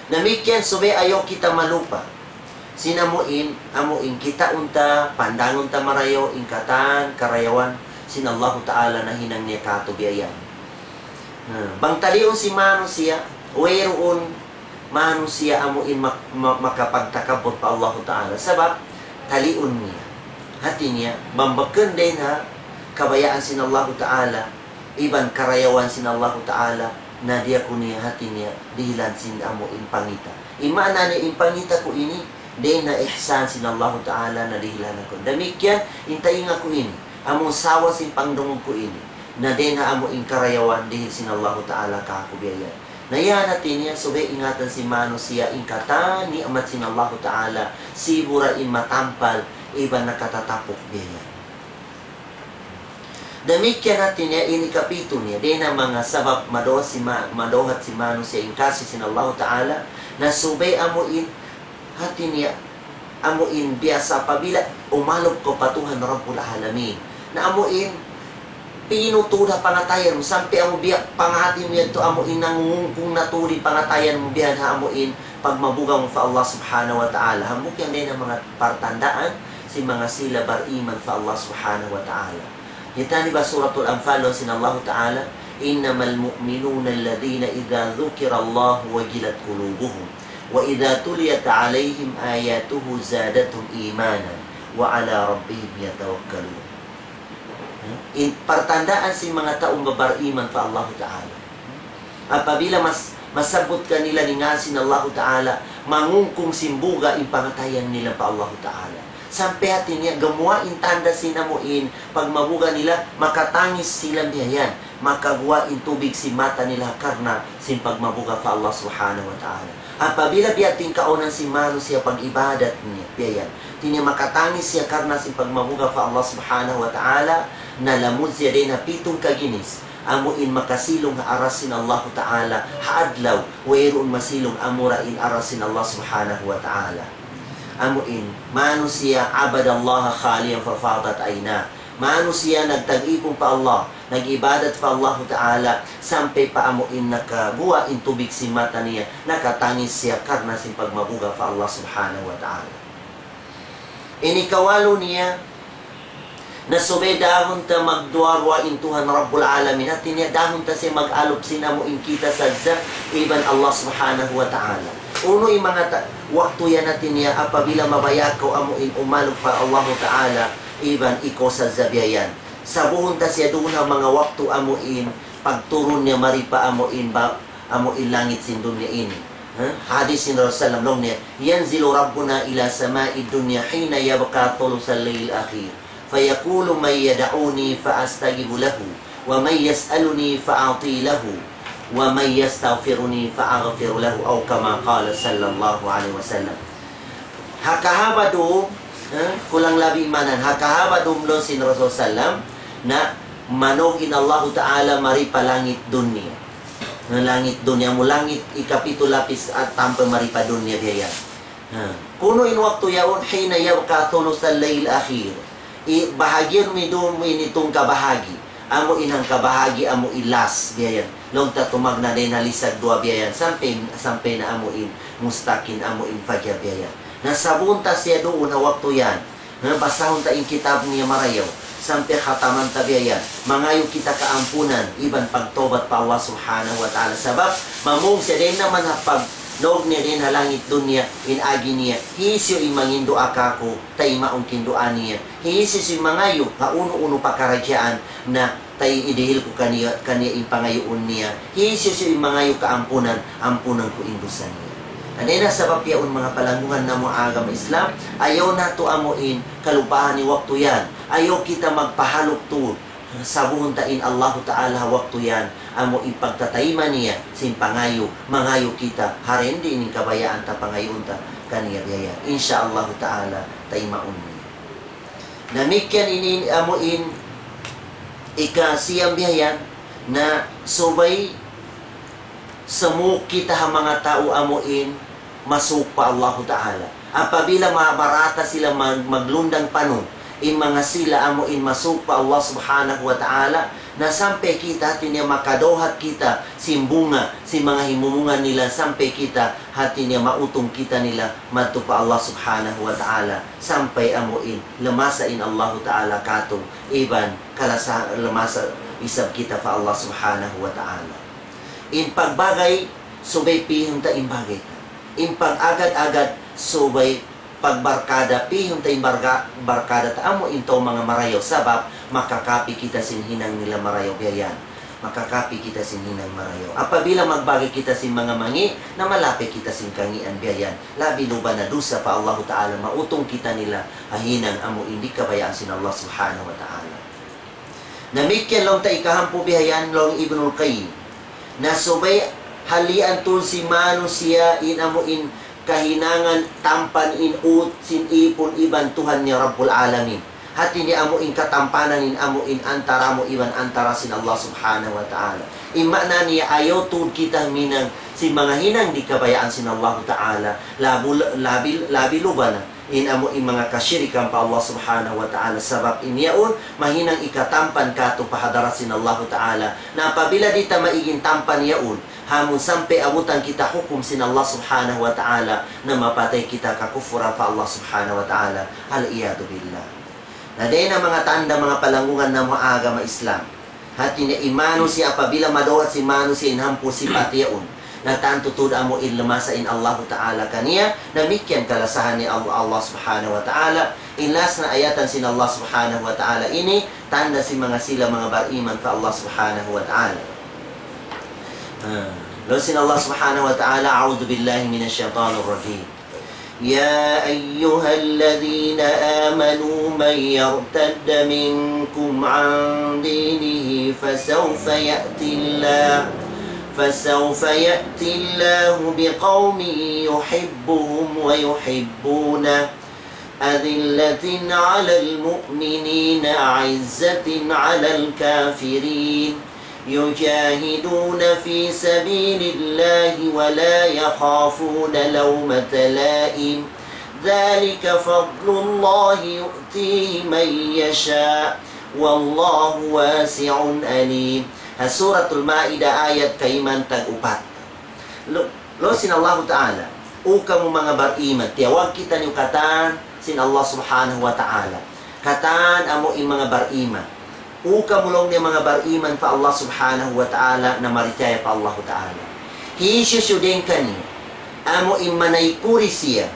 Damikkiyan subay ayaw kita malupa sin amu in, amu in kitaun ta, pandangun ta marayaw in katan karayawan sin Allahu Ta'ala nahinang niya kātu' biya' yan. Bang taliun sin manusiya', wayruun manusiya' amu in mak-, ma-, makapagtakabbur pa Allahu Ta'ala. Sabab, taliun niya. Hati niya, bang bukun dayn ha kabayaan sin Allahu Ta'ala, iban karayawan sin Allahu Ta'ala, na di' aku niya hati niya dihilan sin amu in pangita'. In maana niya in pangita' ku ini, dayn ha ihsan sin Allahu Ta'ala na dihilan aku. Damikkiyan, in taynga ku ini, amu sawa sin pangdungug ku ini, na dayn ha amu in karayawan dihil sin Allahu Ta'ala kāku' biya' yan. Na yan hati niya, subay ingatan sin manusiya' in katan ni'mat sin Allahu Ta'ala, sibu' da in matampal, iban nakatatapuk biya' yan. Damikkiyan hati niya, ini kapitu niya, dayn ha manga sabab madawhat sin ma-, madawhat sin manusiya' in kasi sin Allahu Ta'ala, na subay amu in hati niya, amu in biya' sa apabila umalup kaw pa Tuhan Rabbul Alamin. Na amu in, pinutud ha pangatayan mu, sampay amu biya' panghati mu yadtu, amu in nangungkung na tuud in pangatayan mu biya' ha amu in pagmabuga' mu pa Allah Subhanahu wa Ta'ala. Hambuuk yan dayn ha manga partandaan sin manga sila bariman pa Allah Subhanahu wa Ta'ala. Kitaniyu ba Suratul Anfal, laung sin Allahu Ta'ala, إنما المؤمنون الذين إذا ذكر الله وجلت قلوبهم وإذا تليت عليهم آياته زادتهم إيمانا وعلى ربهم يتوكلون. In partandaan sin manga tau bariman pa Allahu Ta'ala. Apabila mas-, masabbut kanila in ngan sin Allahu Ta'ala, mangungkung sin buga' in pangatayan nila pa Allahu Ta'ala. Sampay hati niya, gumuwa' in tanda' sin amu in pagmabuga' nila, makatangis sila biya' yan. Makaguwa' in tubig sin mata nila karna' sin pagmabuga' pa Allah Subhanahu wa Ta'ala. Apabila biya' tingkaunan sin manusiya' pag-ibadat niya, biya' yan. Hati niya makatangis siya karna' sin pagmabuga' pa Allah Subhanahu wa Ta'ala, na lamud siya dayn ha pitung kaginis, amu in makasilung ha aras sin Allahu Ta'ala, ha adlaw, wayruun masilung amura in aras sin Allah Subhanahu wa Ta'ala. Amu in, manusiya' عبد الله خاليا ففاضت عيناه. Manusiya' nagtag-ipun pa Allah, nag-ibadat pa Allahu Ta'ala, sampay pa amu in nakaguwa' in tubig sin mata niya, nakatangis siya karna' sin pagmabuga' pa Allah Subhanahu wa Ta'ala. Ini kawalu niya, na subay dahun ta magduwa-ruwa in Tuhan Rabbul Alamin, hati niya dahun ta siya mag-alup sin amu in kita sadja, iban Allah Subhanahu wa Ta'ala. Unu in manga ta-, waktu yan hati niya, apabila mabaya' kaw amu in umalup pa Allahu Ta'ala, iban ikaw sadja biya' yan. Sabuhun ta siya duun ha manga waktu amu in pagturun niya mari pa amu in ba-, amu in langit sin dunya ini. Ha? Hadis sin Rasulullah sallallahu alayhi wasallam, laung niya, ينزل ربنا إلى سماء الدنيا حين يبقى ثلث الليل الأخير فيقول من يدعوني فأستجب له ومن يسألني فأعطي له ومن يستغفرني فأغفر له أو كما قال صلى الله عليه وسلم. Ha kahaba' dum, eh, kulang labi manan, ha kahaba' dum laung sin Rasul sallam, na manug in Allahu Ta'ala mari pa langit dunya. Na langit dunya mu, langit ikapitu lapis at tampa mari pa dunya biya' yan. Ha. Kunu' in waktu yaun, حين يبقى ثلث الليل الأخير. I, bahagi' mu dum ini tungka bahagi'. Amu in hangka bahagi', amu in last, biya' yan. Laung ta tumagna' dayn ha lisag duwa biya' yan. Sampay, sampay na amu in mustakin, amu in fajar biya' yan. Na sabuhun ta siya duun ha waktu yan. Na basahun ta in kitab niya marayaw. Sampay khataman ta biya' yan. Mangayu' kita kaampunan, iban pagtawbat pa Allah Subhanahu wa Ta'ala. Sabab, mamung siya dayn naman ha pag-, nug niya dayn ha langit dunya, in agi niya, hisiyu in manginduwaa kāku', taymaun ku in duwaa niya. Hisiyu in mangayu', ha unu-unu pakaradjaan, na tay idihil ku kaniya, kaniya in pangayuun niya. Hisiyu in mangayu' kaampunan, ampunan ku in dusa niya. Hangkan na sabab yaun manga palanggungan namu' agama Islam, ayaw natu' amu in kalupahan in waktu yan. Ayaw kita magpahaluk tuud. Sabuhun ta in Allahu Ta'ala ha waktu yan, amu in pagtatayma niya sin pangayu', mangayu' kita, ha dindi in kabayaan ta pangayuun ta kaniya biya' yan. Insya Allahu Ta'ala, taymaun niya. Damikkiyan ini amu in ikasiyam biya' yan, na subay samuuk kita ha manga tau amu in masuuk pa Allahu Ta'ala. Apabila ma-, marata sila mag-, maglundang panu, in manga sila amu in masuuk pa Allah Subhanahu wa Ta'ala, na sampay kita hati niya makadawhat kita sin bunga, sin manga himumungan nila, sampay kita hati niya mautung kita nila madtu pa Allah Subhanahu wa Ta'ala, sampay amu in lamasa in Allahu Ta'ala kātu', iban kalasa lamasa isab kita pa Allah Subhanahu wa Ta'ala. In pagbagay, subay pihun ta in bagay ta. In pag-agad-agad, subay pagbarkada, pihun ta in barga-, barkada ta amu in tau manga marayaw. Sabab, makakapi kita sin hinang nila marayaw biya' yan. Makakapi kita sin hinang marayaw. Apabila magbagay kita sin manga mangi', na malapit kita sin kangian biya' yan. Labi luba na dusa pa Allahu Ta'ala, mautung kita nila ha hinang amu in di' kabayaan sin Allah Subhanahu wa Ta'ala. Damikkiyan laung ta ikahangpu' biya' yan laung Ibnul Qayyim. Na subay halian tuud sin manusiya' in amu in kahinangan tampan in ut sin ipun iban Tuhan niya Rabbul Alamin. Hati niya amu in katampanan in amu in antara mu iban antara sin Allah Subhanahu wa Ta'ala. In maana niya ayaw tuud kita huminang sin manga hinang di' kabayaan sin Allah Ta'ala. Labu-, labi, labi luba na in amu in manga kasirikan pa Allah Subhanahu wa Ta'ala. Sabab in yaun, mahinang ikatampan katu' pa hadarat sin Allah Ta'ala. Na apabila di' ta maig in tampan yaun, amun sampay abutan kita hukum sin Allah Subhanahu wa Ta'ala, na mapatay kita kakufuran pa Allah Subhanahu wa Ta'ala. Al-iyadhu billah. Na dayn ha manga tanda manga palanggungan namu' agama Islam. Hati niya in manusiya' apabila madawhat sin manusiya' in hangpu' sipat yaun. Na tantu tuud amu in lamasa in Allahu Ta'ala kaniya, damikkiyan kalasahan niya Allah, Allah Subhanahu wa Ta'ala. In last na ayatan sin Allah Subhanahu wa Ta'ala ini, tanda sin manga sila manga bariman pa Allah Subhanahu wa Ta'ala. Ah, laung sin Allah Subhanahu wa Ta'ala, أعوذ بالله من الشيطان الرجيم. يا أيها الذين آمنوا من يرتد منكم عن دينه فسوف يأتي الله، فسوف يأتي الله بقوم يحبهم ويحبونه، أذلة على المؤمنين أعزة على الكافرين، يجاهدون في سبيل الله ولا يخافون لومة لائم، ذلك فضل الله يؤتيه من يشاء، والله واسع عليم. Ha Suratul Ma'idah ayat kaiman tag-upat. Laung, laung sin Allahu Ta'ala, "O kamu manga bariman," tiyawag kitaniyu katan sin Allah Subhanahu wa Ta'ala. Katan amu in manga bariman. "O kamu," laung niya, "manga bariman pa Allah Subhanahu wa Ta'ala, na marichaya pa Allahu Ta'ala. Hisiyu-siyu dayn kaniyu, amu in manaykud siya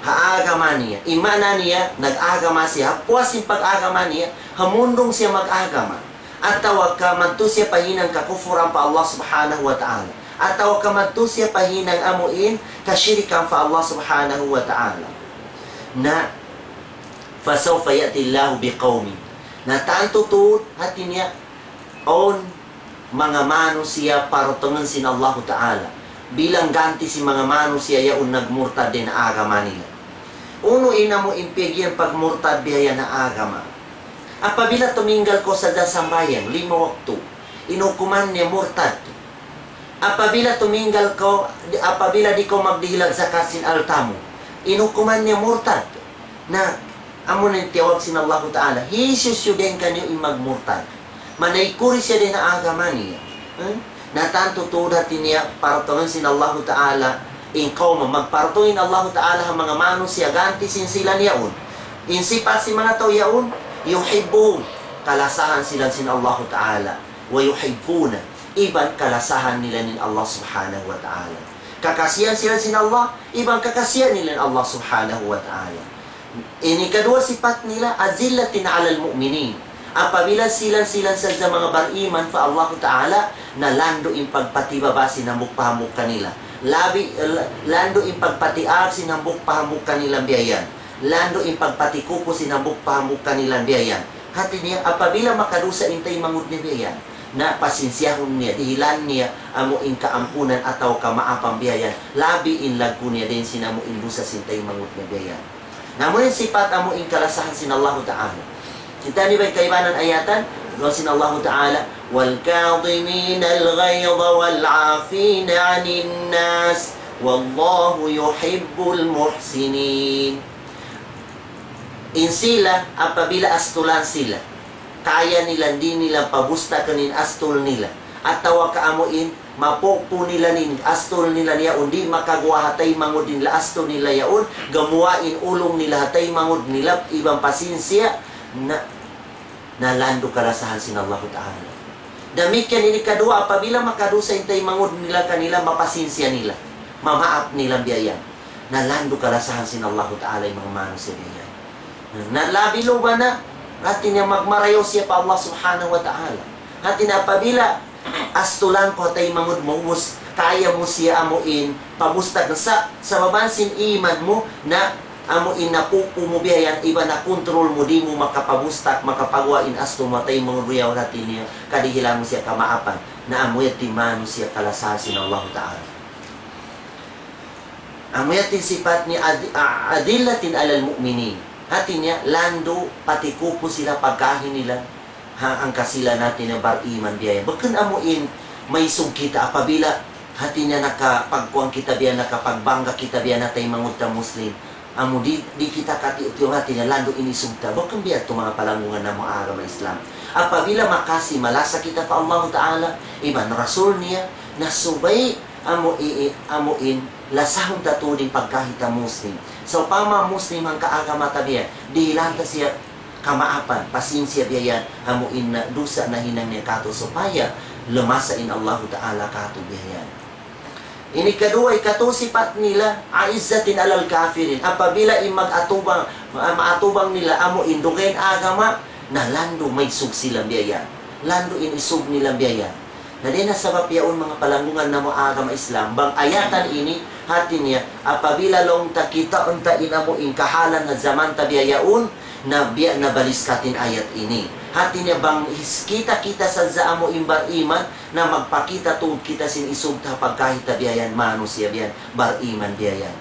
ha agama niya." In maana niya, nag-agama siya, ha puas sin pag-agama niya, hamundung siya mag-agama. Atawa ka madtu siya pa hinang kakufuran pa Allah Subhanahu wa Ta'ala. Atawa ka madtu siya pa hinang amu in kasirikan pa Allah Subhanahu wa Ta'ala. Na, فسوف يأتي الله بقوم. Na tantu tuud, hati niya, awn manga manusiya' paratungun sin Allahu Ta'ala. Bilang ganti sin manga manusiya' yaun nagmurtad dayn ha agama nila. Unu in amu in piyag'iyan pagmurtad biya' yan ha agama? Apabila tuminggal kaw sadja sambahayang, lima waktu, in hukuman niya murtad. Apabila tuminggal kaw, apabila di' kaw magdihil zakat sin alta' mu, in hukuman niya murtad. Na, amu na in tiyawag sin Allahu Ta'ala, hisiyu-siyu dayn kaniyu in magmurtad. Manaykud siya dayn ha agama niya. Hmm? Na tantu tuud hati niya, paratungun sin Allahu Ta'ala, in kawman, magparatung in Allahu Ta'ala ha manga manusiya' ganti sin sila niyaun. In sipat sin manga tau yaun, يحبهم, kalasahan sila sin Allahu Ta'ala. ويحبونه, iban kalasahan nila in Allah Subhanahu wa Ta'ala. Kakasihan sila sin Allah, iban kakasihan nila in Allah Subhanahu wa Ta'ala. Ini kaduwa sipat nila, أذلة على المؤمنين. Apabila sila, sila sadja manga bariman pa Allahu Ta'ala, na landu' in pagpatibaba sin hambuuk pa hambuuk kanila. Labi, la-, landu' in pagpatiag sin hambuuk pa hambuuk kanila biya' yan. Landu' in pagpatikupu sin hambuuk pa hambuuk kanila biya' yan. Hati niya, apabila makadusa in taymanghud niya biya' yan, na pasinsiyahun niya, dihilan niya amu in kaampunan atawa kamaapan biya' yan, labi in laggu' niya dayn sin amu in dusa sin taymanghud niya biya' yan. Na amu in sipat amu in kalasahan sin Allahu Ta'ala. Kita' niyu ba in kaibanan ayatan? Laung sin Allahu Ta'ala, والكاظمين الغيظ والعافين عن الناس والله يحب المحسنين. In sila, apabila astulan sila, kaya nila, di' nila pabustakan in astul nila. Atawa ka amu in, mapupu nila in astul nila yaun, di' makaguwa' ha taymanghud nila astul nila yaun, gamuwa' in ulung nila ha taymanghud nila, iban pasinsiya, na, na landu' kalasahan sin Allahu Ta'ala. Damikkiyan ini kaduwa, apabila makadusa in taymanghud nila kanila, mapasinsiya nila, mamaap nila biya' yan. Na landu' kalasahan sin Allahu Ta'ala in manga manusiya' biya' yan. Na labi luba na, hati niya magmarayaw siya pa Allah Subhanahu wa Ta'ala. Hati niya apabila astulan ku ha taymanghud mu, ubus kaya mu siya amuin pabustag sa, sabab sin iman mu na amuin napupu mu biya' yan, iban nakontrol mu, di' mu makapabustag, makapaguwa' in astu mu ha taymanghud mu yaun, hati niya kadihilan mu siya kamaapan. Na amu yadtu in manusiya' kalasahan sin Allahu Ta'ala. Amu yadtu in sipat niya ad-, a-, adillatin alal mu'minin. Hati niya, landu' patikupu sila pagkahi nila. Ha, hangkan sila, hati niya, bariman biya' yan. Bukun amuin maisug kita apabila, hati niya, nakapagkuwan kita biya' yan, nakapagbangga kita biya' yan ha taymanghud ta Muslim. Amu di', di' kita katiyu'-tiyu', hati niya, landu' in isug ta. Bukun biya' yadtu, manga palanggungan namu' ha agama Islam. Apabila makasi malasa kita pa Allahu Ta'ala iban Rasul niya, na subay amu i-, amuin lasahun ta tuud in pagkahi ta Muslim. Sawpama Muslim hangka agama ta biya' yan, dihilan ta siya kamaapan, pasinsiya biya' yan, amuin na dusa nahinang niya kātu', supaya lamasa in Allahu Ta'ala kātu' biya' yan. Ini kaduwa, ikatu sipat nila, a'izzatin alal kafirin. Apabila in mag-atubang, ma-, maatubang nila amuin dugaing agama, na landu' maisug sila biya' yan. Landu' in isug nila biya' yan. Na dayn ha sabab yaun, manga palanggungan namu' ha agama Islam, bang ayatan ini, hati niya, apabila laung ta kitaun ta in amuin kahalan ha jaman ta biya' yaun, na biya' na baliskat in ayat ini. Hati niya bang is-, kita-kita sadja amuin bariman, na magpakita' tuud kita sin isug ta pagkahi ta biya' yan, manusiya' biya' yan, bariman biya' yan.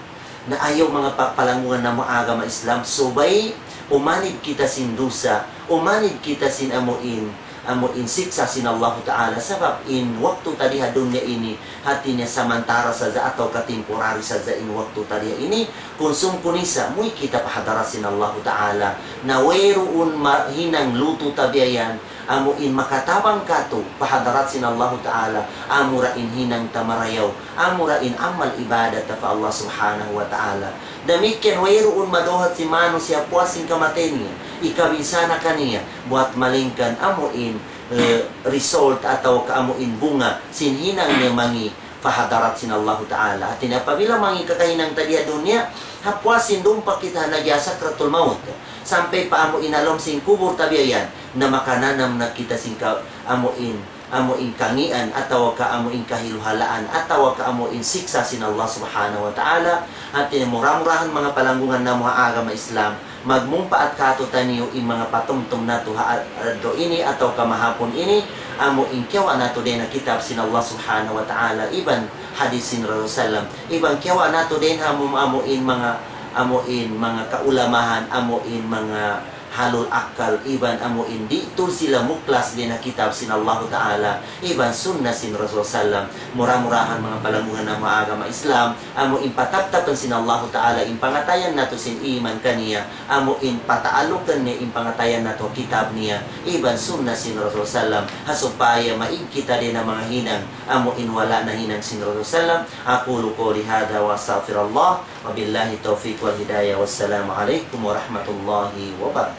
Na ayaw, manga pa-, palanggungan namu' ha agama Islam, subay umanib kita sin dusa, umanib kita sin amuin, amuin siksa' sin Allahu Ta'ala. Sabab in waktu ta di ha dunya ini, hati niya samantara sadja atawa ka temporary sadja in waktu ta di ha ini, kunsum kunisa, muwi' kita pa hadarat sin Allahu Ta'ala. Na wayruun ma-, hinang lutu' ta biya' yan, amuin makatabang kātu' pa hadarat sin Allahu Ta'ala, amura in hinang ta marayaw, amura in amal ibadat ta pa Allah Subhanahu wa Ta'ala. Damikkiyan wayruun maduhat sin manusiya' puas sin kamatay niya, ikabinsana kaniya, buwat malayngkan amuin, eh, result atawa ka amuin bunga sin hinang niya mangi' pa hadarat sin Allahu Ta'ala. Hati niya, apabila mangi' kakahinang ta di ha dunya, ha puas sin dumpa kita ha nagiya sakratul maut. Sampay pa amuin ha lawm sin kubul ta biya' yan, na makananam na kita sin ka-, amuin, amuin kangian, atawa ka amuin kahiluhalaan, atawa ka amuin siksa' sin Allah Subhanahu wa Ta'ala. Hati niya, mura-murahan, manga palanggungan namu' ha agama Islam, magmumpaat kātu'niyu in manga patumtum natu' ha ad-, adlaw ini atawa ka mahapun ini, amuin kiyawa' natu' dayn ha kitab sin Allah Subhanahu wa Ta'ala, iban hadith sin Rasul sallam, iban kiyawa' natu' dayn ha amu-, amuin manga, amuin manga kaulamahan, amuin manga ahlul akkal, iban amuin di' tuud sila muklas dayn ha kitab sin Allahu Ta'ala, iban sunnah sin Rasul sallam. Mura-murahan, manga palanggungan namu' ha agama Islam, amuin pataptapan sin Allahu Ta'ala in pangatayan natu' sin iman kaniya, amuin pataalukan niya in pangatayan natu' kitab niya, iban sunnah sin Rasul sallam, ha supaya maig kita dayn ha manga hinang amuin wala' nahinang sin Rasul sallam. أقول قولي هذا وأستغفر الله، وبالله التوفيق والهداية، والسلام عليكم ورحمة الله وبركاته.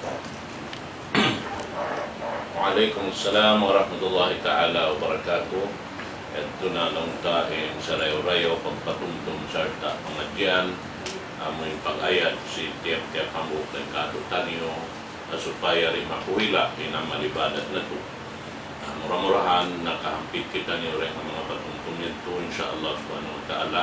Wa alaykum assalam warahmatullahi ta'ala wabarakatuh. Yadtu na laung ta in sarayaw-rayaw pagpatumtum sarta' pangadjian, amu in pag-ayad sin tiyap-tiyap hambuuk dayn kātu'niyu, ha supaya di' makuhila' in amal ibadat natu'. Na mura-murahan nakahampit kitaniyu dayn ha manga patumtum yadtu, insya Allah subhanahu wa ta'ala.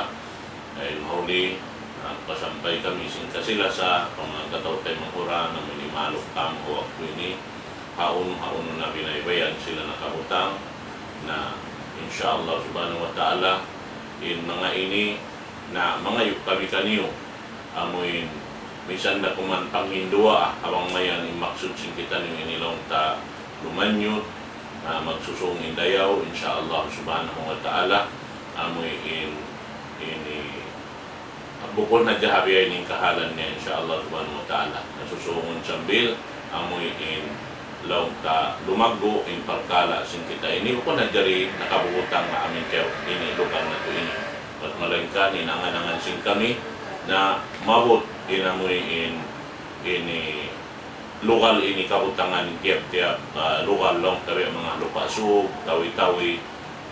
Dayng ha huli, nagpasampay kami sin kasi-lasa pa manga kataw-taymanghuran na amu in imaluk kamu ha waktu ini, hawnu-hawnu na biyaybayan sila nakabutang, na insya Allah subhanahu wa ta'ala, in manga ini, na mangayu' kami kaniyu, amu in, minsan da kuman panghinduwaa, ha bang mayan in maksud sin kitaniyu ini laung ta lumanyut, na magsusung in dayaw, insya Allah subhanahu wa ta'ala, amu in, ini, bukun hadja ha biya' ini in kahalan niya, insya Allah subhanahu wa ta'ala. Na susungun sambil, amu in laung ta lumaggu' in parkala' sin kita ini, bukun hadja di nakabutang ha amin tiyaw ini, lugal natu' ini. Bat malayngkan in angan-angan sin kami, na maabut in amu in, ini, Lugal ini kabutangan tiyap-tiyap, ah, lugal laung ta biya' manga Lupa' Sug, Tawi-Tawi,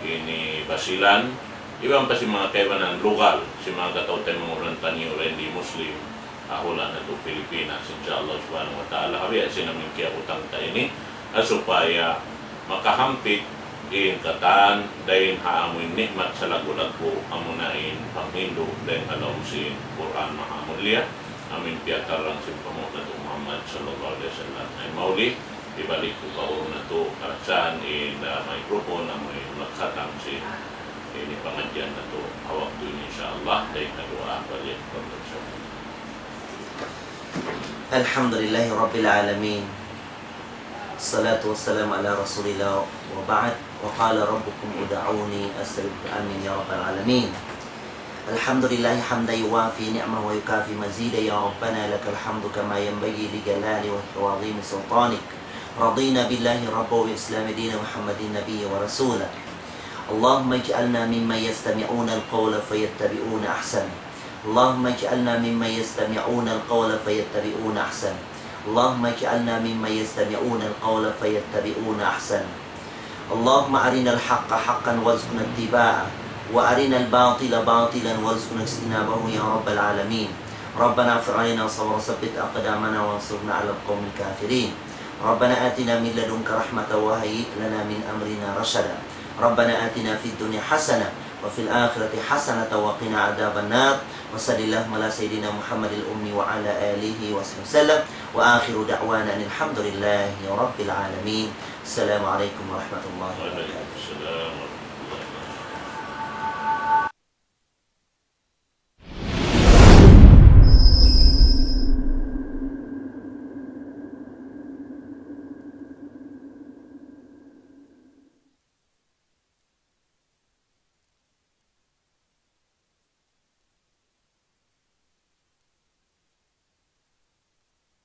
ini Basilan, iban pa sin manga kaibanan lugal, sin manga kataw-taymanghuran taniyu dayn di Muslim, ha hula' natu' Pilipinas, insya Allah subhanahu wa ta'ala, ha biya' sin amu in kiyabutang ta ini, ha supaya makahampit in katan dayn ha amu in ni'mat salaggu'-laggu', amuna in panghindu' dayn ha lawm sin Qur'an Mahamulliya, amu in piyatarrang sin panghu' natu' Muhammad sallallahu alayhi wasallam. Ay mauli, hibalik ku pa unu natu', karasan in, ah, microphone, amu in magkhatam sin ini pangadjian natu' ha waktu ini, insya Allah, dayn ha duwaa balik pagkhatam. الحمد لله رب العالمين. الصلاة والسلام على رسول الله وبعد. وقال ربكم ادعوني أستجب لكم. آمين يا رب العالمين. الحمد لله حمدا يوافي نعمه ويكافئ مزيده. يا ربنا لك الحمد كما ينبغي لجلال وجهك وعظيم سلطانك. رضينا بالله ربا وبالإسلام دينا ومحمد نبيا ورسولا. اللهم اجعلنا ممن يستمعون القول فيتبعون أحسنه. اللهم اجعلنا ممن يستمعون القول فيتبعون أحسنه. اللهم اجعلنا ممن يستمعون القول فيتبعون أحسنه. اللهم أرنا الحق حقا وارزقنا اتباعه، وأرنا الباطل باطلا وارزقنا اجتنابه يا رب العالمين. ربنا افرغ علينا صبرا وثبت أقدامنا وانصرنا على القوم الكافرين. ربنا آتنا من لدنك رحمة وهيئ لنا من أمرنا رشدا. ربنا آتنا في الدنيا حسنة وفي الآخرة حسنة وقنا عذاب النار. وصل اللهم على سيدنا محمد الأمي وعلى آله وصحبه وسلم. وآخر دعوانا أن الحمد لله رب العالمين. السلام عليكم ورحمة الله وبركاته.